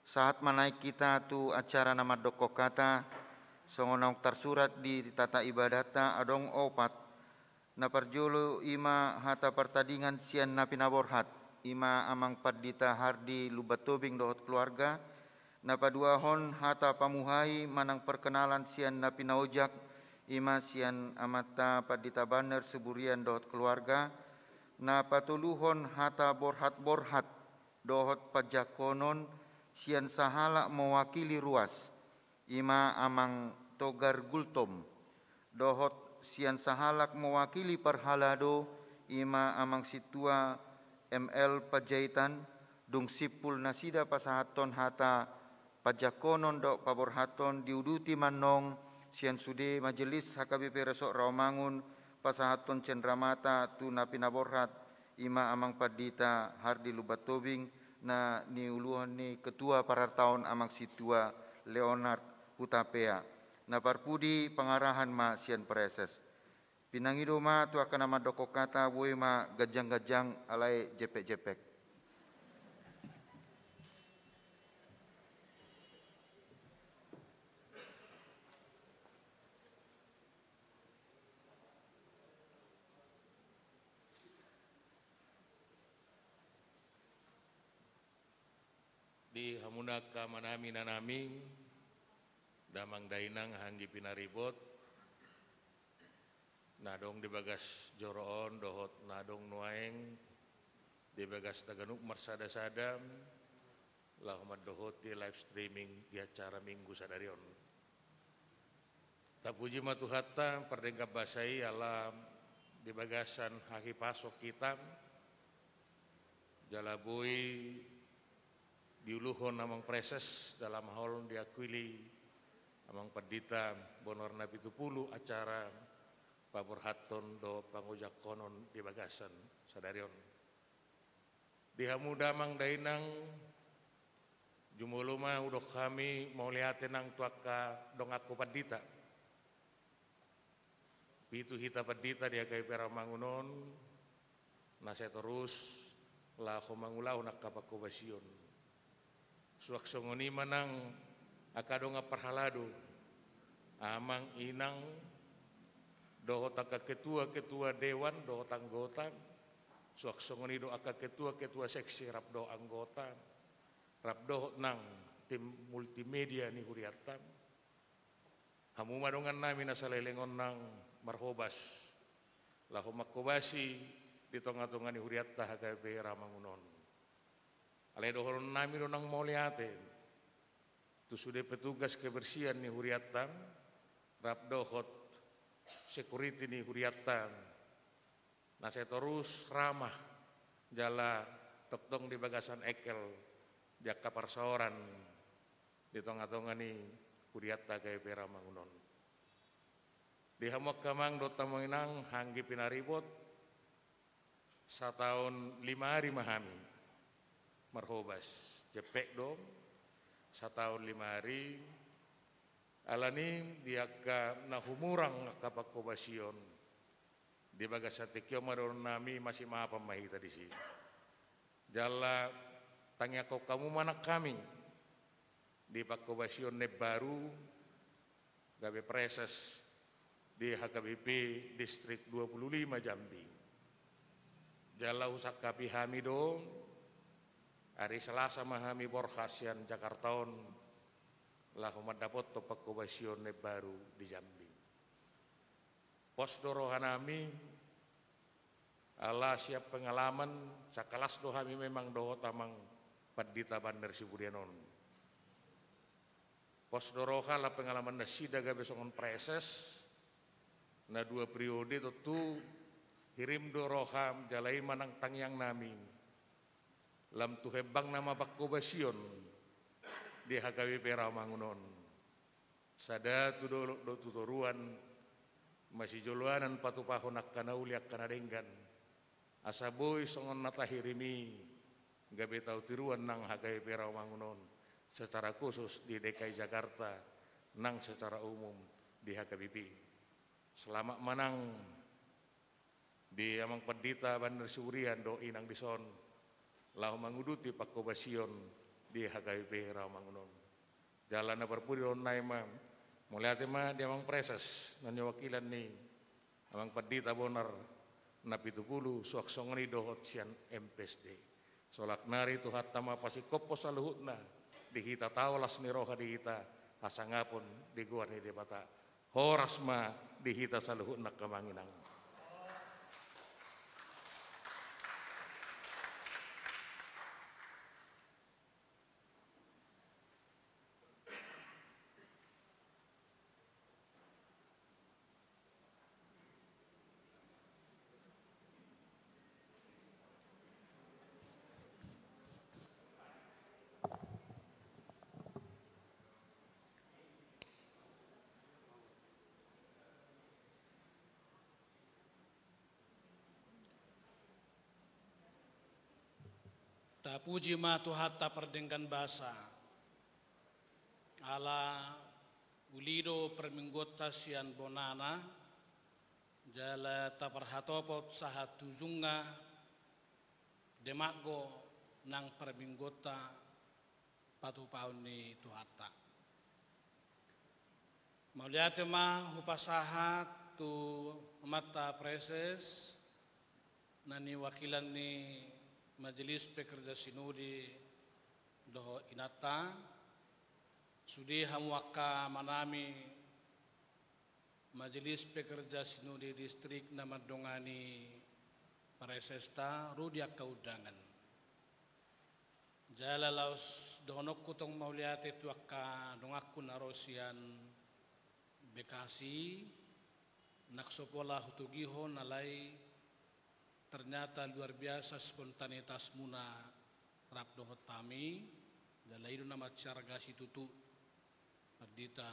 sahat ma naeng hita tu acara na mandokkon hata, songon naung tarsurat di tata ibadatta adong opat. Na parjolo i ma hata partadingan sian na pinaborhat, i ma Amang Pandita Hardi Lumban Tobing dohot keluarga. Na paduahon hata pamuhai manang perkenalan sian na pinaojak, i ma sian Amanta Pandita Banner Siburian dohot keluarga. Na patoluhon hata borhatborhat dohot panjangkonon sian sahalak mewakili ruas, i ma Amang Togar Gultom, dohot sian sahalak mewakili parhalado, i ma Amang Sintua M L Panjaitan. Dung simpul nasida pasahathon hata panjangkonon dohot paborhathon, diuduti ma annon Sian sude majelis H K B P Resort Rawamangun pasahathon cenramata tu na pinaborhat, i ma Amang Pandita Hardi Lumban Tobing, na niuluhon ni Ketua Parartaon Amang Sintua Leonard Hutapea. Na parpudi pangarahan ma sian Praeses. Pinangido ma tu angka na mandok hata, boi ma ganjang-ganjang alai jempek-jempek. Di hamu angka amanami, inanami, damang dainang, anggi pinaribot, na adong di bagas joro on dohot na adong nuaeng di bagas taganup marsada-sada, laho mandohoti live streaming di acara Minggu sadari on. Tapuji ma Tuhanta pardenggan basa i, ala di bagasan hahipason hita, jala boi diuluhon Amang Praeses dalam hal diakuili Amang Pandita Bonar Napitupulu acara paborhathon dohot pangojahkonon di bagasan sadari on. Di hamu damang dainang, jumolo ma hudok hami mauliate nang tu angka donganku pandita. Pitu hita pandita di H K B P Rawamangun on, na sai torus laho mangulahon angka pangkobasion. Suang songon i ma nang angka dongan parhalado, amang, inang, dohot angka ketua-ketua dewan dohot anggota, suang songon i do angka ketua-ketua seksi rap dohot anggota, rap dohot nang tim multimedia ni hurianta. Hamu ma dongannami na saleleng on nang marhobas laho mangkobasi di tonga-tonga ni hurianta H K B P Rawamangun on. Alai dohononnami do nang mauliate tu sude petugas kebersihan ni hurianta, rap dohot security ni hurianta, na sai torus ramah jala tongtong di bagasan engkel di angka parsaoran di tonga-tonga ni hurianta H K B P Rawamangun on. Di hamu angka amang dohot hamu inang, anggi pinaribot, sataon lima ari ma hami marhobas, jempek do, sataon lima ari. Alani di angka na humurang angka pangkobasion, di bagasan tingki on ma dohononnami, masimaafan ma hita disi. Jala tangiangkon hamu ma nang hami di pangkobasion na imbaru gabe Praeses di H K B P Distrik dua puluh lima Jambi. Jala husangkapi hami do, ari Selasa ma hami borhat sian Jakarta on laho mandapothon pangkobasion na imbaru di Jambi. Pos do rohanami, ala sian pengalaman, sakalas do hami memang dohot Amang Pandita Banner Siburian on. Pos do roha ala pengalaman nasida gabe songon Praeses na dua periode, tontu hirim do roha, jala i ma nang tangiangnami, lam tu hembangna ma pangkobasion di H K B P Rawamangun on. Sada tu dolok dohot tu toruan, masijoloanan patupahon angka na uli angka na denggan, asa boi songon na tahirim i gabe tahu tiruan nang H K B P Rawamangun on secara khusus di D K I Jakarta, nang secara umum di H K B P. Selamat ma nang di Amang Pandita Banner Siburian dohot inang dison, laho manguduti pangkobasion di H K B P Rawamangun on. Jala na parpudi dohononnami ma, mauliate ma di Amang Praeses na niwakilan ni Amang Pandita Bonar Napitupulu, suang songon i dohot sian M P S D. Solaknari Tuhanta ma pasingkophon saluhutna di hita, taho las ni roha di hita hasangapon di goar ni Debata. Horas ma di hita saluhutna, amang inang. Tapuji ma Tuhanta pardenggan basa. Ala uli do parmingguonta sian bonana, jala taparhatopot sahat tu ujungna, demaggo nang parmingguonta patupaon ni Tuhanta. Mauliate ma hupasahat tu amanta praeses, na niwakilan ni Majelis Pekerja Sinode dohot inanta, sude hamu angka amanami Majelis Pekerja Sinode Distrik na mandongani praesesta ro di angka undangan. Jala laos dohononku tong mauliate tu angka donganku na ro sian Bekasi, nang so pola hutogihon alai ternyata luar biasa spontanitasmuna rap dohot hami, jala i do na mansai arga situtu. Pandita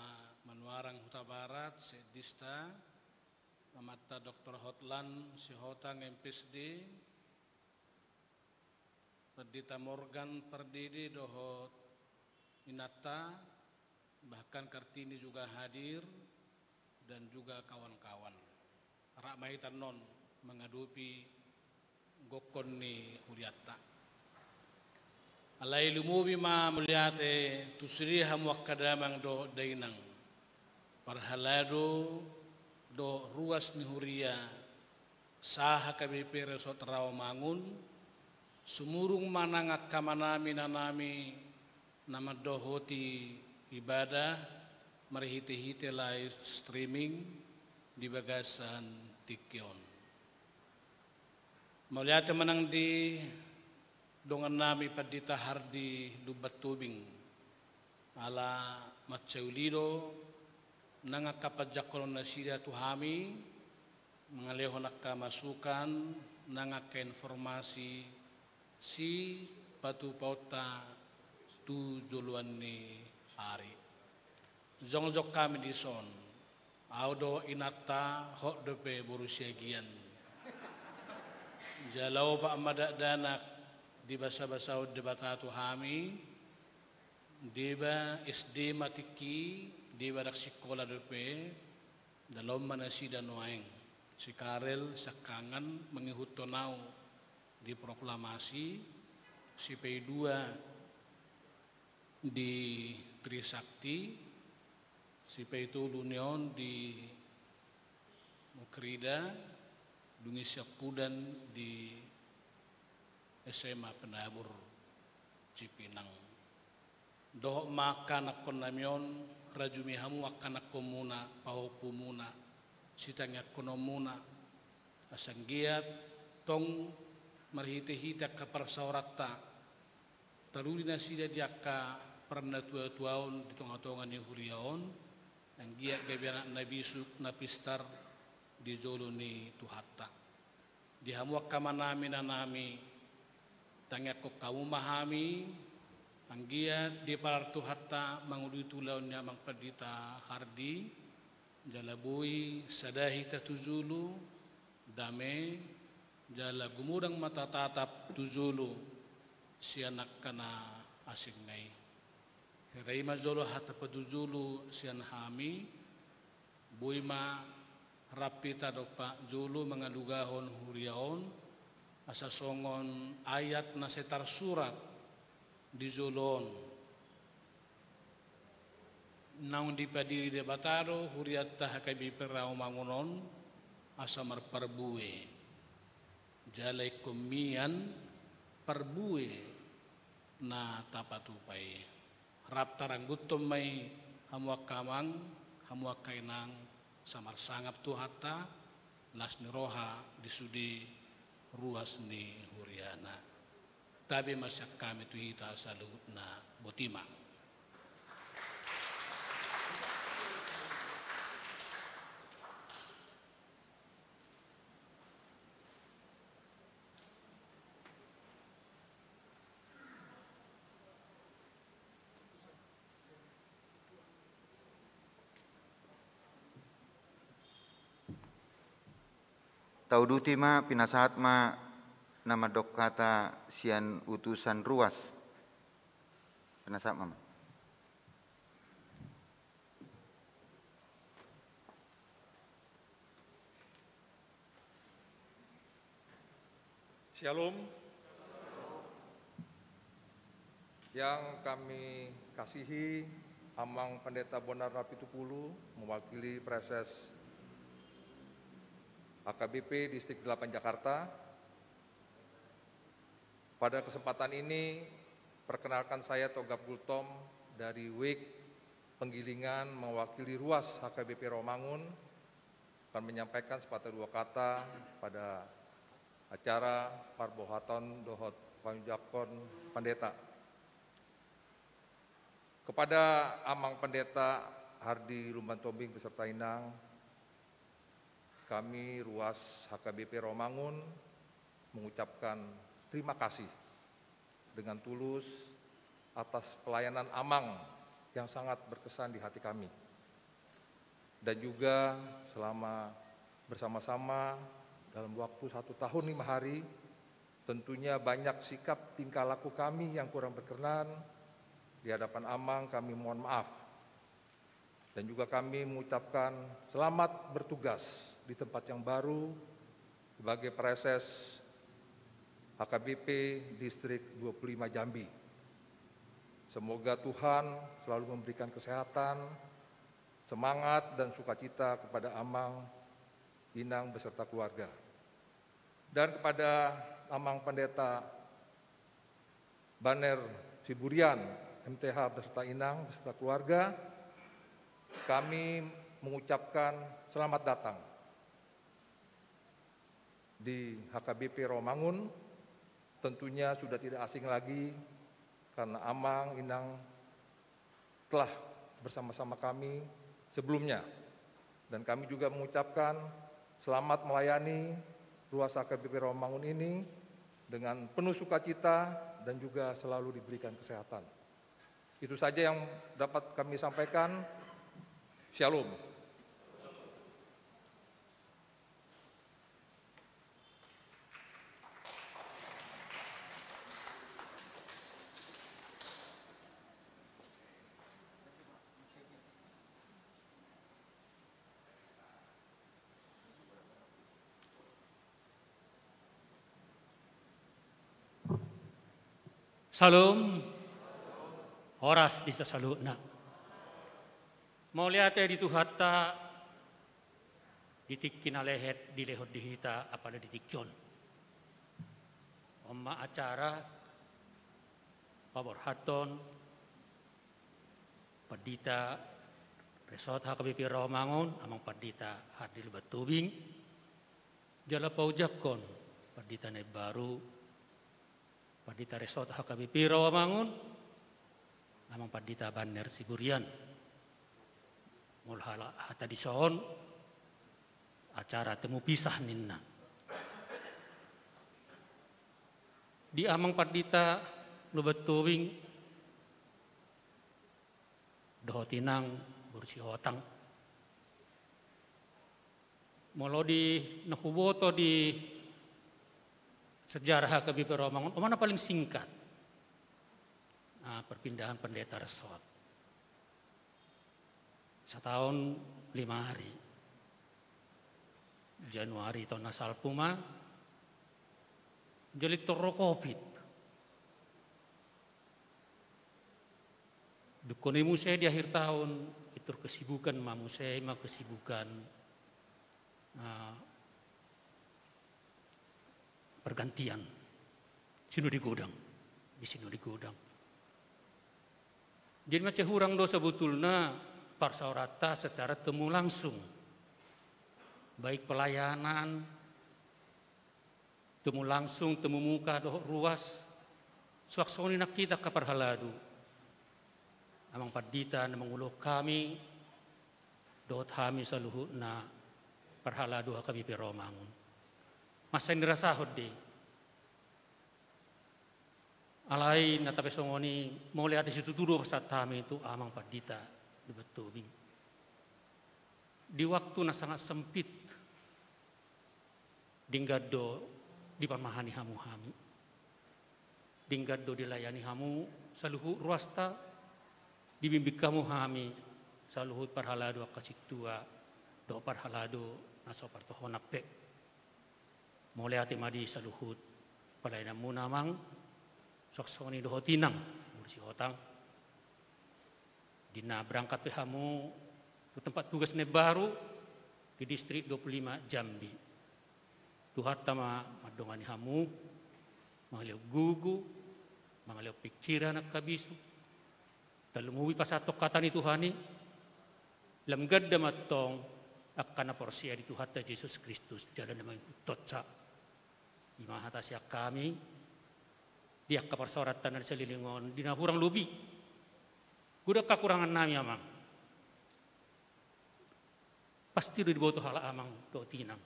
Manuarang Hutabarat, seedista, amanta Doktor Hotlan Sihotang, M Phd, Pandita Morgan Pardede dohot inanta, bahkan Kartini juga hadir, dan juga kawan-kawan. Rap ma hita annon mangadopi gokhon ni hurianta. Alai lumobi ma mauliate tu sude hamu angka damang dohot dainang, parhalado dohot ruas ni huria saha H K B P Resort Rawamangun, sumurung ma nang angka amanami inanami na mandohoti ibadah marhitehite live streaming di bagasan tingki on. Mauliate ma nang di dongannami Pandita Hardi Lumban Tobing, ala mansai uli do nang angka panjangkonon nasida tu hami, mangalehon angka masukan nang angka informasi sipatupaonta tu joloan ni ari. Jongjong hami dison, ahu dohot inanta, hot dope boru Siagian. Jala opat ma dakdanak dibasabasahon Debata tu hami, deba S D ma tingki, deba ndang sikola dope, jala on ma nasida nuaeng, si Karel siangkangan mangihuthon ahu di proklamasi, si P dua di Trisakti, si P tolu ni on di Mukrida, dung i siampudan di S M A Penabur Cipinang. Dohot ma angka anakkonnami on, rajumi hamu angka anakkonmuna, pahompumuna, sitangiangkononmuna, asa anggiat tong marhitehite angka parsaoranta, taruli nasida di angka parnatua-tuaon di tongatonga ni huria on, anggiat gabe anak na bisuk na pistar di jolo ni Tuhanta. Di hamu angka amanami inanami, tangiangkon hamu ma hami, anggiat diparar Tuhanta mangoloi tu ulaon ni Amang Pandita Hardi, jala boi sada hita tu jolo, dame, jala gumodang ma tatatap tu jolo sian angka na asing na i. Hira i ma jolo hata pajujolo sian hami, boi ma rap hita dompak jolo mangalugahon huria on, asa songon ayat na sai tarsurat di jolo on. Naung dipadiri Debata do hurianta H K B P Rawamangun on asa marparbue. Jala ingkon mian parbue na tapatupa i. Rap tarangguthon ma i hamu angka amang, hamu angka inang, asa marsangap Tuhanta, las ni roha di sude ruas ni huriana. Tabe ma sian hami tu hita saluhutna, botima. Tauduti ma, pinasahat ma na mandok hata sian utusan ruas. Penasahat ma. Shalom. Yang kami kasihi, Amang Pendeta Bonar Napitupulu, mewakili Praeses H K B P Distrik delapan Jakarta. Pada kesempatan ini, perkenalkan, saya Togab Gultom dari Wik Penggilingan, mewakili ruas H K B P Rawamangun, akan menyampaikan sepatah dua kata pada acara parboahaton dohot pangucapan pendeta. Kepada Amang Pendeta Hardi Lumban Tobing beserta Inang, kami ruas H K B P Rawamangun mengucapkan terima kasih dengan tulus atas pelayanan Amang yang sangat berkesan di hati kami. Dan juga selama bersama-sama dalam waktu satu tahun lima hari, tentunya banyak sikap tingkah laku kami yang kurang berkenan di hadapan Amang, kami mohon maaf. Dan juga kami mengucapkan selamat bertugas di tempat yang baru sebagai Praeses H K B P Distrik dua puluh lima Jambi. Semoga Tuhan selalu memberikan kesehatan, semangat, dan sukacita kepada Amang, Inang, beserta keluarga. Dan kepada Amang Pendeta Baner Siburian, M T H, beserta Inang, beserta keluarga, kami mengucapkan selamat datang di H K B P Rawamangun. Tentunya sudah tidak asing lagi karena Amang, Inang telah bersama-sama kami sebelumnya. Dan kami juga mengucapkan selamat melayani ruas H K B P Rawamangun ini dengan penuh sukacita dan juga selalu diberikan kesehatan. Itu saja yang dapat kami sampaikan. Shalom. Shalom. Horas di hita saluhutna. Mauliate di Tuhanta di tingki na lehet dilehon di hita apala di tingki on. On ma acara paborhathon Pandita Resort H K B P Rawamangun, Amang Pandita Hardi Lumban Tobing, jala paojakhon pandita na imbaru, Pandita Resort H K B P Rawamangun, Amang Pandita Banner Siburian. Molo hata dison, acara temu pisah ninna. Di Amang Pandita Lumban Tobing dohot Inang boru Sihotang. Molo di na huboto di sejarah H K B P Rawamangun, on ma na paling singkat, ah, perpindahan pendeta resort. Sataon lima ari. Januari taon na salpu ma, jala pintor ro covid. Dungkon i muse di akhir taon, pintor kesibukan ma muse, ima kesibukan, ah, pergantian sinode godang, di sinode godang. Jadi mansai hurang do sebetulna parsaoranta secara temu langsung, baik pelayanan, temu langsung, temu muka dohot ruas, suang songon i nang hita angka parhalado. Amang Pandita na mangulahon hami dohot hami saluhutna parhalado H K B P Rawamangun. Mansai nirasahon do i. Alai na tape songon i, mauliate situtu do pasahat hami tu Amang Pandita Lumban Tobing. Di waktu na sangat sempit, denggan do diparmahani hamu hami. Denggan do dilayani hamu saluhut ruasta, dibimbing hamu hami saluhut parhalado angka sintua dohot parhalado na so partohonan pe. Mauliate ma di saluhut pelayananmuna amang, suang songon i dohot inang guru Sihotang. Di na berangkat pe hamu tu tempat tugas na imbaru di distrik dua puluh lima Jambi. Tuhanta ma mandongani hamu, mangalehon gogo, mangalehon pingkiran angka bisuk. Tarlumobi pasahathon hata ni Tuhan i, lam ganda ma antong angka na porsea di Tuhanta Jesus Kristus jala na mangihutihutsa. I ma hata sian hami di angka parsaoranta na di salelengon, di na hurang lobi. Godang hahurangan nami amang. Pasti do diboto halak amang dohot inang.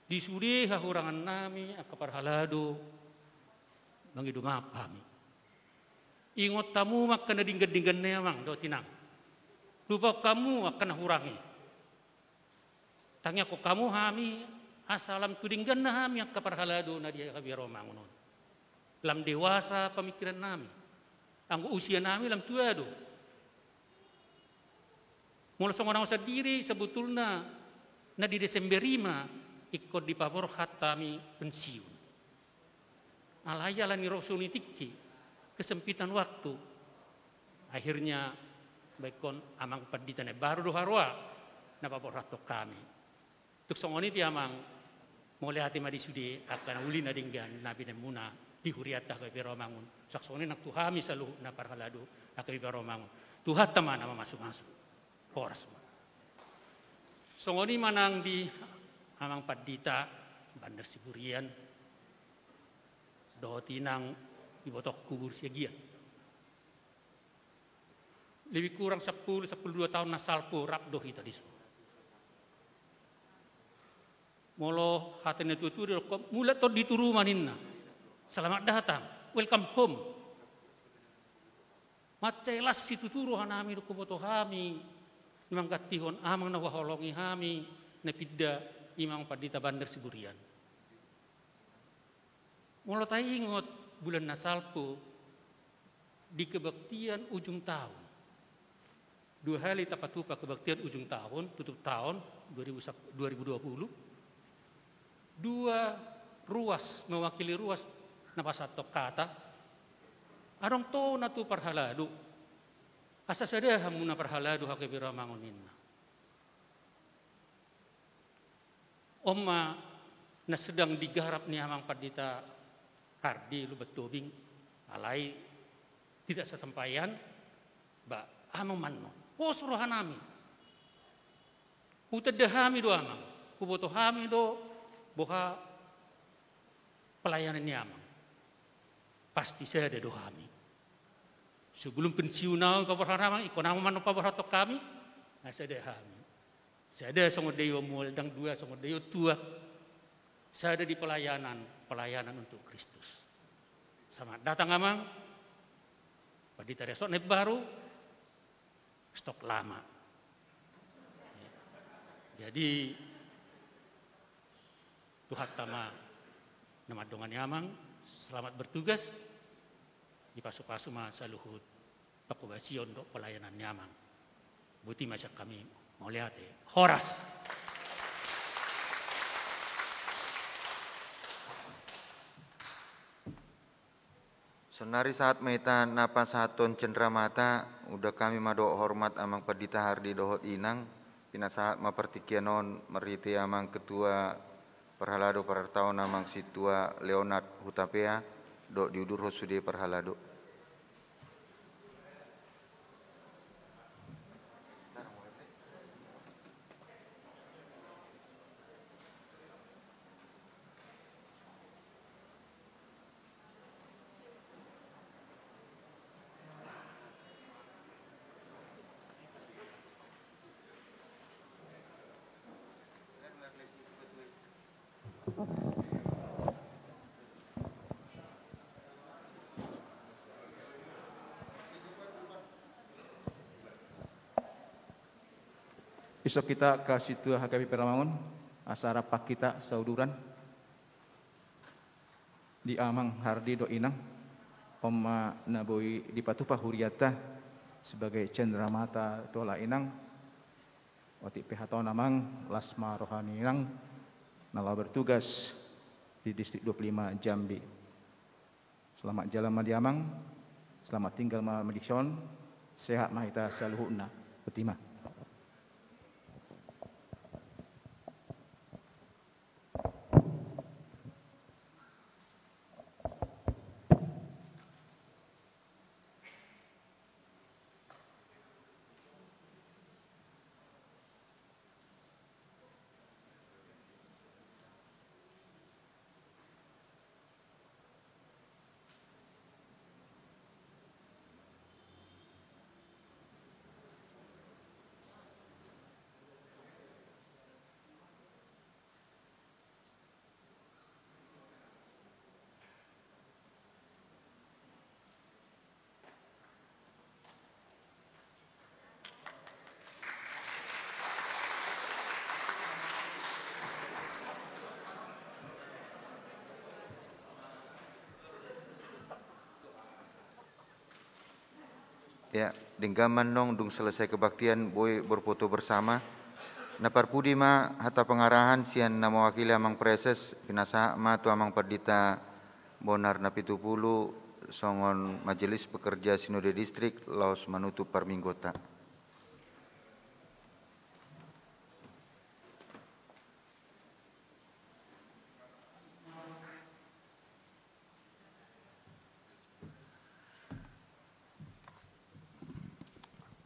Di sude hahurangan nami angka parhalado mangido maaf hami. Ingot hamu ma angka na denggan-denggan i amang dohot inang. Lupahon hamu angka na hurang i. Tangiangkon hamu hami asa lam tu dengganna hami angka parhalado na di HKBP Rawamangun on. Lam dewasa pamingkiran nami. Anggo usia nami lam tua do. Molo songon au sandiri, sebetulna na di Desember i ma ingkon dipaborhat hami pensiun. Alai ala ni ro soni tingki, kesempitan waktu. Akhirnya baen ingkon amang pandita na imbaru do haroa na paborhathon hami. Tung songon i pe amang, mauliate ma di sude angka na uli na denggan na binaenmuna di hurianta HKBP Rawamangun. Suang songon i nang tu hami saluhutna parhalado HKBP Rawamangun. Tuhanta ma na mamasumasu. Horas ma. Songon i ma nang di amang pandita Bandar Siburian dohot inang ibotongku guru Siagian. Lebih kurang sampulu, sampulu dua taon na salpu rap do hita dison. Molo hata ni na tua-tua didok, mulak tondi tu ruma ninna. Selamat datang, welcome home. Mansai las situtu roha nami dung huboto hami na manggantihon amang na huhaholongi hami na pinda, i ma amang pandita Bandar Siburian. Molo taingot bulan na salpu di kebaktian ujung tahun. Dua hali tapatupa kebaktian ujung tahun, tutup tahun dua ribu, dua ribu dua puluh. Dua ruas, mewakili ruas na pasahathon hata. Adong tohona tu parhalado. Asa sada hamuna parhalado HKBP Rawamangun ninna. On ma na sedang digarap ni amang pandita Hardi Lumban Tobing, alai tidak sesampaian, ba amang mannon. Pos roha nami. Hutanda hami do amang. Huboto hami do boha pelayanan ni amang. Pasti sada do hami. Sebelum pensiun au paborhat amang, ingkon amang mannon paborhathon hami. Na sada hami. Sada songon daion mual, ndang dua songon daion tuak. Sada di pelayanan, pelayanan untuk Kristus. Selamat datang amang. Pandita Resort na imbaru. Stok lama. Jadi Tuhanta ma na mandongani amang. Selamat bertugas. Dipasu-pasu ma saluhut panghobasion dohot pelayanan ni amang. Boti ma sian hami, mauliate. Horas. Saonari sahat ma hita na pasahathon cenderamata. Undang hami ma dohot hormat amang pandita Hardi dohot inang, pinasahat ma partingkian on marhite amang ketua parhalado parartaon amang sintua Leonard Hutapea, dohot diudurhon sude parhalado. Isuk hita angka sintua HKBP Rawamangun, asa rap hita sauduran. Di amang Hardi dohot inang, on ma na boi dipatupa hurianta sebagai cendramata tu halak inang. Otik pe hata on amang, las ma roha ni inang na laho bertugas di Distrik dua puluh lima Jambi. Selamat jalan ma di amang, selamat tinggal ma di son, sehat ma hita saluhutna. Botima. Ya, denggan ma annon dung selesai kebaktian boi berfoto bersama. Na parpudi ma hata pengarahan sian na mewakili amang preses, pinasahat ma tu amang pandita Bonar Napitupulu songon majelis pekerja sinode distrik laos manutup parmingguonta.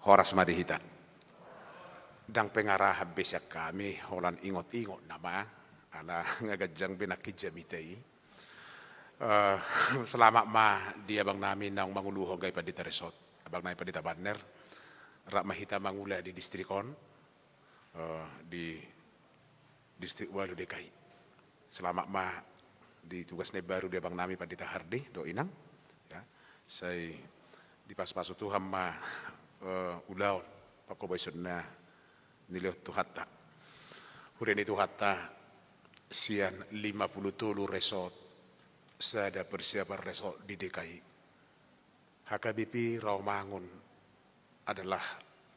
Horas ma di hita. Ndang pengarahan be sian hami, holan ingot-ingot nama, ala nga ganjang be nangkin jamita i. Eh, selamat ma di abang nami naung manguluhon, gabe pandita resort, abang nami pandita Banner. Rap ma hita mangula di distrik on, eh, di Distrik ualu D K I. Selamat ma di tugas na imbaru di abang nami pandita Hardi dohot inang. Ya. Sai dipasupasu Tuhan ma, eh, ulaon pangkobaison na nilehon Tuhanta. Huria ni Tuhanta, sian lima pulu tolu resort, sada persiapan resort di D K I. H K B P Rawamangun adalah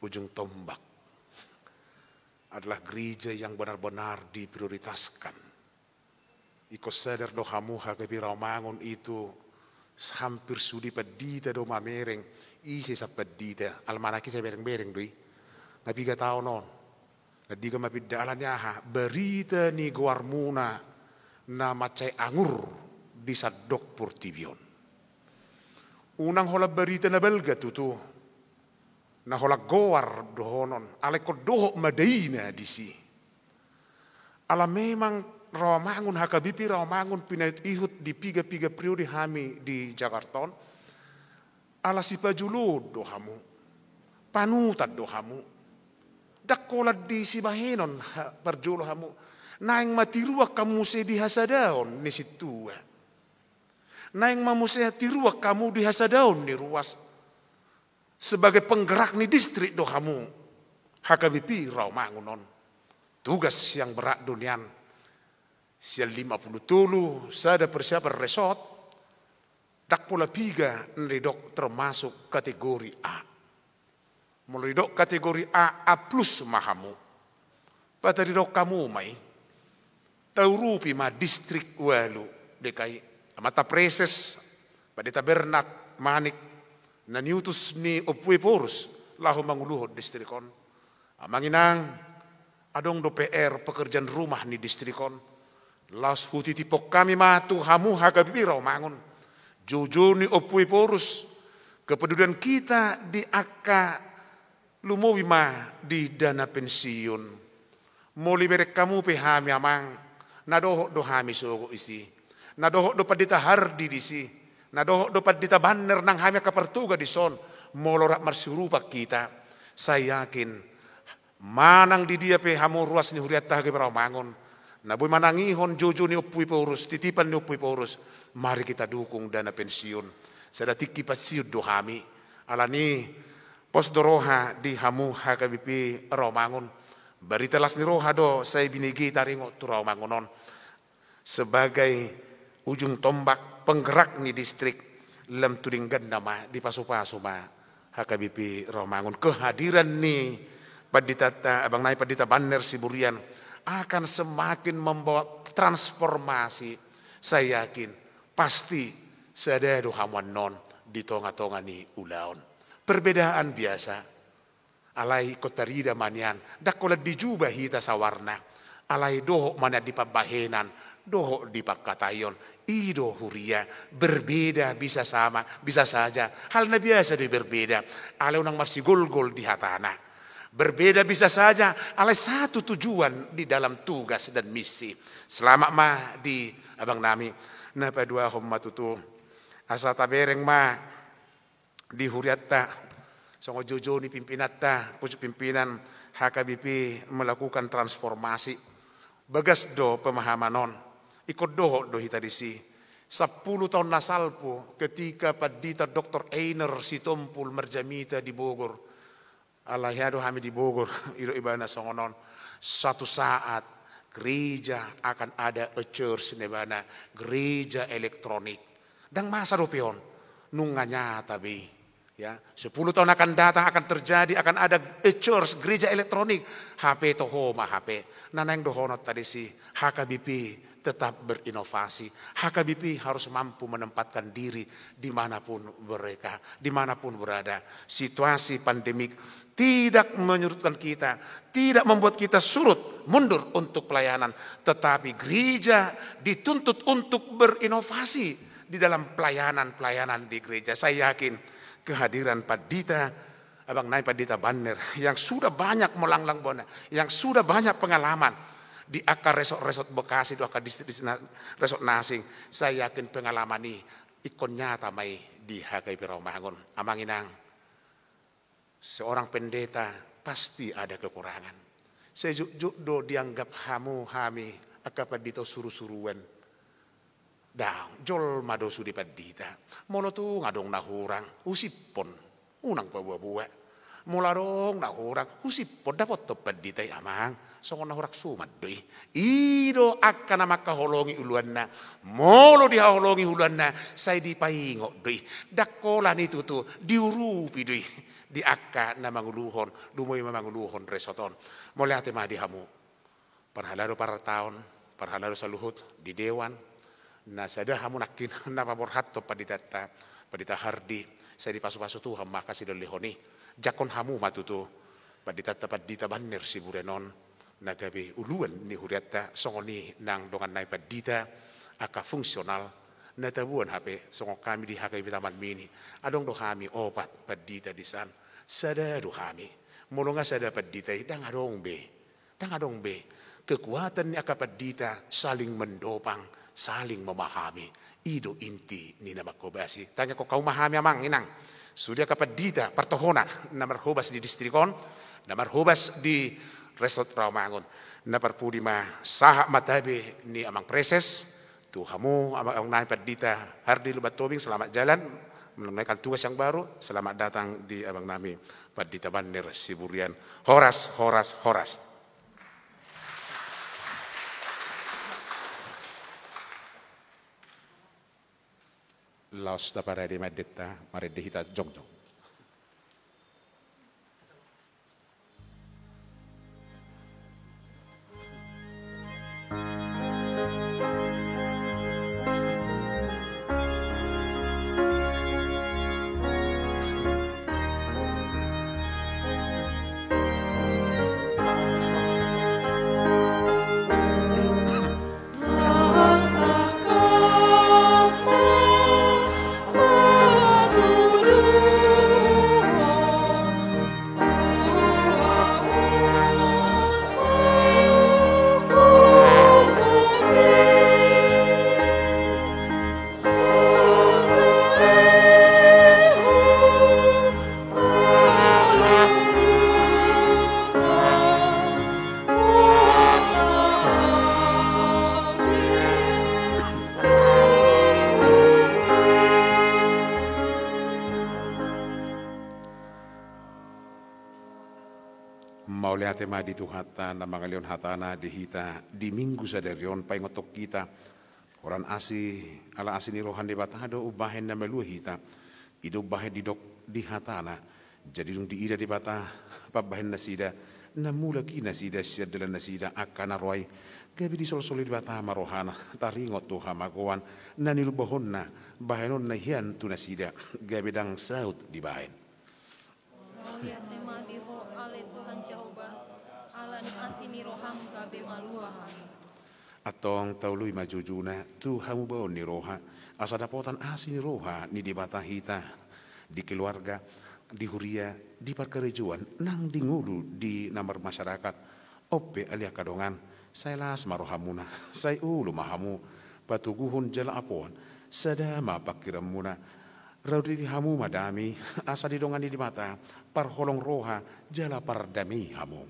ujung tombak, adalah gereja yang benar-benar diprioritaskan. Ingkon sadar do hamu, H K B P Rawamangun itu hampir sude pandita do mamereng, ise sian pandita, almanak i sai bereng-bereng do i. Nga piga taon on. Andigan ma pinda, ala ni aha? Barita ni goarmuna na mansai angur di sandok portibi on. Unang holan barita na balga tutu, na holan goar dohonon, alai ingkon dohot ma daina disi. Ala memang Rawamangun, H K B P Rawamangun pinaihut-ihut di piga-piga periode hami di Jakarta on, ala sipajolo do hamu, panutan do hamu. Ndang holan di sibahenon ha-, parjolo hamu. Naeng ma tiruan hamu muse di hasadaon ni sintua. Naeng ma muse tiruan hamu di hasadaon ni ruas. Sebagai penggerak ni distrik do hamu, H K B P Rawamangun on. Tugas yang berat do nian. Sian lima pulu tolu sada persiapan resort, ndang pola piga na didok termasuk kategori A. Molo didok kategori A, A plus ma hamu. Patadidok hamu ma i. Taurupi ma Distrik ualu D K I. Amanta preses, Pandita Bernard Manik, na niutus ni Ompu Ephorus laho manguluhon distrik on. Amang inang, adong do P R, pekerjaan rumah ni distrik on. Laos hutitiphon hami ma tu hamu H K B P Rawamangun. Joujou ni Ompu Ephorus, kepedulian kita di angka lumobi ma di dana pensiun. Molo ibereng hamu pe hami amang, na dohot do hami sogot disi. Na dohot do Pandita Hardi disi. Na dohot do Pandita Banner nang hami angka partoga dison. Molo rap marsiurupan hita, sai yakin manang di dia pe hamu ruas ni hurianta H K B P Rawamangun, na boi manangihon joujou ni Ompu Ephorus, titipan ni Ompu Ephorus, mari kita dukung dana pensiun. Sada tingki pensiun do hami. Alani pos do roha di hamu H K B P Rawamangun. Barita las ni roha do sai binege taringot tu Rawamangun on. Sebagai ujung tombak, penggerak ni distrik, lam tu dengganna ma, dipasupasu ma H K B P Rawamangun. Kehadiran ni panditanta, abang nami Pandita Banner Siburian, akan semakin membawa transformasi. Saya yakin, pasti sada do hamu annon di tonga-tonga ni ulaon. Perbedaan biasa, alai ingkon tarida ma nian, ndang holan di juba hita sawarna. Alai dohot ma nian di pambahenan, dohot di pangkataion. I do huria, berbeda bisa sama, bisa saja. Hal na biasa do i berbeda, alai unang marsigolgol di hatana. Berbeda bisa saja, alai satu tujuan di dalam tugas dan misi. Selamat ma di abang nami. Na paduahon ma tutu, asa tabereng ma di hurianta, songon joujou ni pimpinanta, pucuk pimpinan H K B P melakukan transformasi. Bagas do pemahaman on. Ingkon dohot do hita disi. Sampulu taon na salpu, ketika Pandita Doktor Einer Sitompul marjamita di Bogor, alai hea do hami di Bogor, idok ibana songon on. Satu saat gereja akan ada e-church, ninna ibana, gereja elektronik. Ndang masa dope on, nunga nyata be i. Ya, sepuluh tahun akan datang akan terjadi, akan ada e-church, gereja elektronik. Hape toho ma hape. Na naeng dohononta disi, H K B P tetap berinovasi. H K B P harus mampu menempatkan diri dimanapun mereka, dimanapun berada. Situasi pandemik tidak menyurutkan kita, tidak membuat kita surut, mundur untuk pelayanan. Tetapi gereja dituntut untuk berinovasi di dalam pelayanan-pelayanan di gereja. Saya yakin kehadiran Pandita, abang nami Pandita Banner, yang sudah banyak melanglang buana, yang sudah banyak pengalaman di angka resort-resort Bekasi, di angka distrik-distrik na-, resort na asing, saya yakin pengalaman i ingkon nyata ma i di H K B P Rawamangun. Amang inang, seorang pendeta pasti ada kekurangan. Sai jotjot do dianggap hamu hami angka pandita on suru-suruan. Ndang, jolma do sude pandita. Molo tung adong na hurang, husiphon, unang paboa-boa. Molo adong na hurang, husiphon, dapothon pandita i, amang. Songon na hurang suman do i. I do angka na mangkaholongi uluanna. Molo dihaholongi uluanna, sai dipaingot do i. Ndang holan i tutu, diurupi do i di angka na manguluhon, lumobi ma manguluhon resort on. Mauliate ma di hamu. Parhalado partaon, parhalado saluhut di dewan, na sada hamu nangkin na paborhathon panditanta, Pandita Hardi, sai dipasu-pasu Tuhan ma angka silehonlehon i. Jangkon hamu ma tutu panditanta Pandita Banner Siburian on, na gabe uluan ni hurianta, songon i nang dongan nami pandita, angka fungsional, na tabuan hape, songon hami di H K B P Taman Mini, adong do hami opat pandita di san, sada do hami. Molo nga sada pandita i, ndang adong be. Ndang adong be. Kekuatan ni angka pandita saling mendopang, saling memahami. I do inti ni na mangkobasi. Tangiangkon hamu ma hami amang inang. Sude angka pandita partohonan na marhobas di distrik on, na marhobas di resort Rawamangun. Na parpudi ma sahat ma tabe ni amang preses, tu hamu, abang nami Pandita Hardi Lumban Tobing, selamat jalan menunaikan tugas yang baru, selamat datang di abang nami Pandita Banner Siburian. Horas, horas, horas. Laos taparade ma endenta, marende hita jongjong. Mauliate ma di Tuhanta na mangalehon hatana di hita di Minggu sadari on, paingothon hita Holan asi, ala asi ni roha ni Debata do umbahen na malua hita. I do umbahen didok di hatana. Jadi dung diida Debata pambahen nasida, na mulak i nasida sian dalan nasida angka na ro ai. Gabe disolsoli Debata ma rohana, taringot tu hamagoan na nilumbahonna, bahenonna hian tu nasida, gabe ndang saut dibahen. Mauliate ma di Ho ale Tuhan Jahowa, ala ni asi ni roham gabe malua hami. Antong taului ma jujuna tu hamubaon ni roha, asa dapotan asi ni roha ni Debata hita, di keluarga, di huria, di parkarejoan, nang di ngolu di na marmasyarakat. On pe ale angka dongan, sai las ma rohamuna, sai olo ma hamu patoguhon jala apoon, sada ma pangkiranmuna. Raduti hamu ma dame, asa didongani Debata parholong roha jala pardame hamu.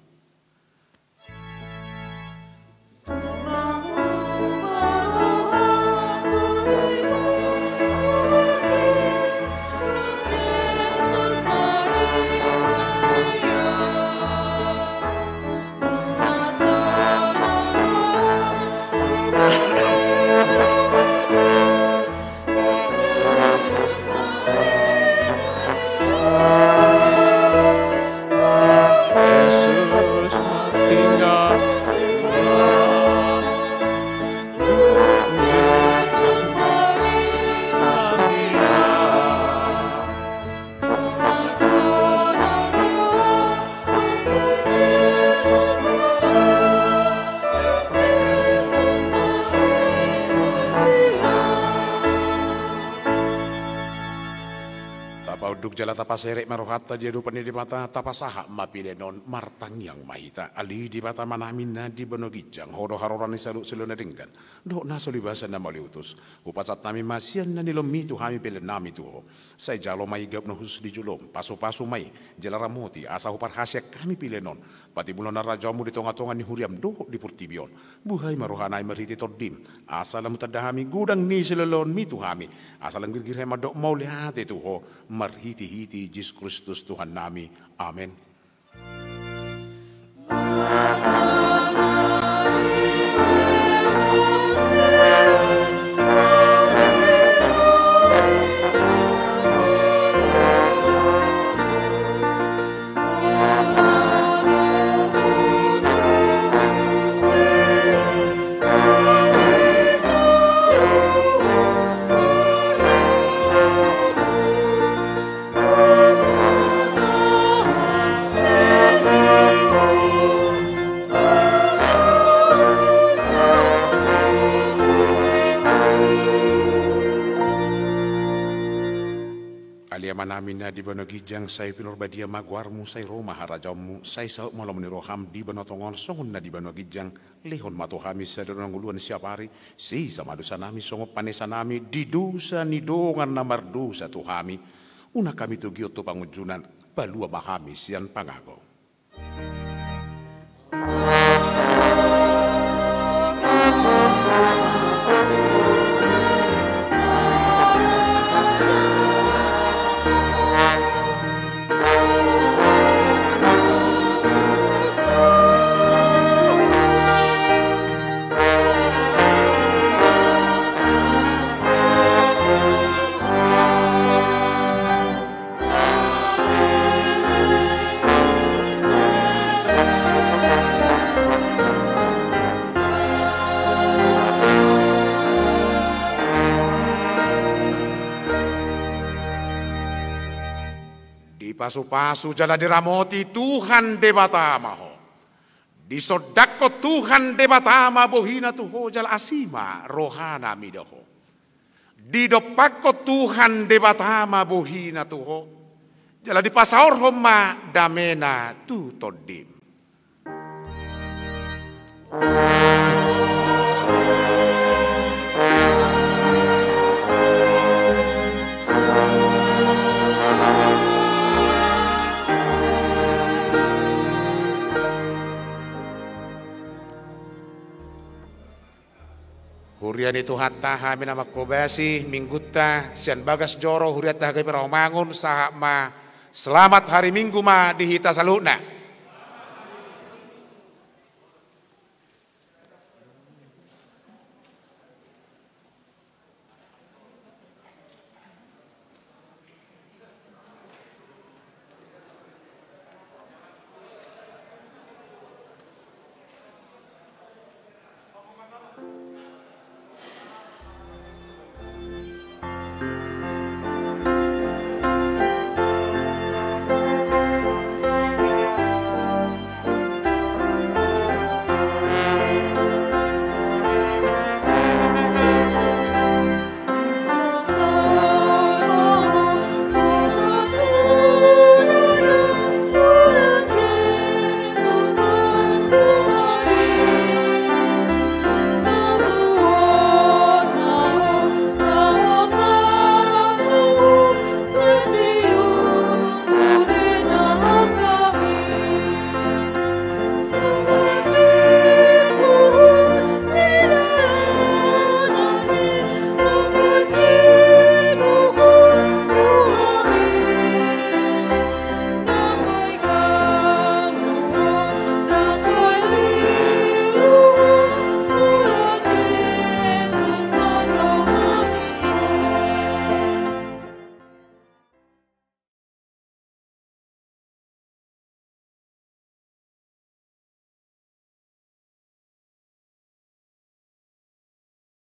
Tapaunduk jala tapaserep ma rohanta di adopan ni Debata, tapasahat ma pelean on, martangiang ma hita. Ale Debata Amanami na di banua ginjang, Ho do haroro ni saluhut silehon na denggan dohot na so libasa na mauliutus. Hupasahat hami ma sian na nilehonmi tu hami peleannami tu Ho. Sai jalo ma i gabe na hushus di jolom, pasupasu ma i jala ramoti asa huparhaseang hami pelean on, patimbulhon harajaonmu di tongatonga ni huriam dohot di portibi on. Buhai ma rohanami marhite Tondim, asa lam hutanda hami godang ni silehonlehonmi tu hami, asa lam girgir hami mandok mauliate tu Ho marhitehite Jesus Kristus Tuhannami. Amen. Ale Amanami na di banua ginjang, sai pinarbadia ma goarmu, sai ro ma harajaonmu, sai saut ma lomo ni roham di banua tonga on songon na di banua ginjang. Lehon ma tu hami sadari on hangoluan siapari, sesa ma dosanami songon panesanami di dosa ni dongan na mardosa tu hami. Unang hami togihon tu pangunjunan, palua ma hami sian pangago. Dipasupasu jala diramoti Tuhan Debata ma ho. Disondangkon Tuhan Debata ma bohina tu ho jala asi ma rohana mida ho. Didompakkon Tuhan Debata ma bohina tu ho, jala dipasaorhon ma damena tu tondim. Huria ni Tuhanta, hami na manghobasi Minggunta sian bagas joro hurianta H K I P Rawamangun, sahat ma selamat hari Minggu ma di hita saluhutna.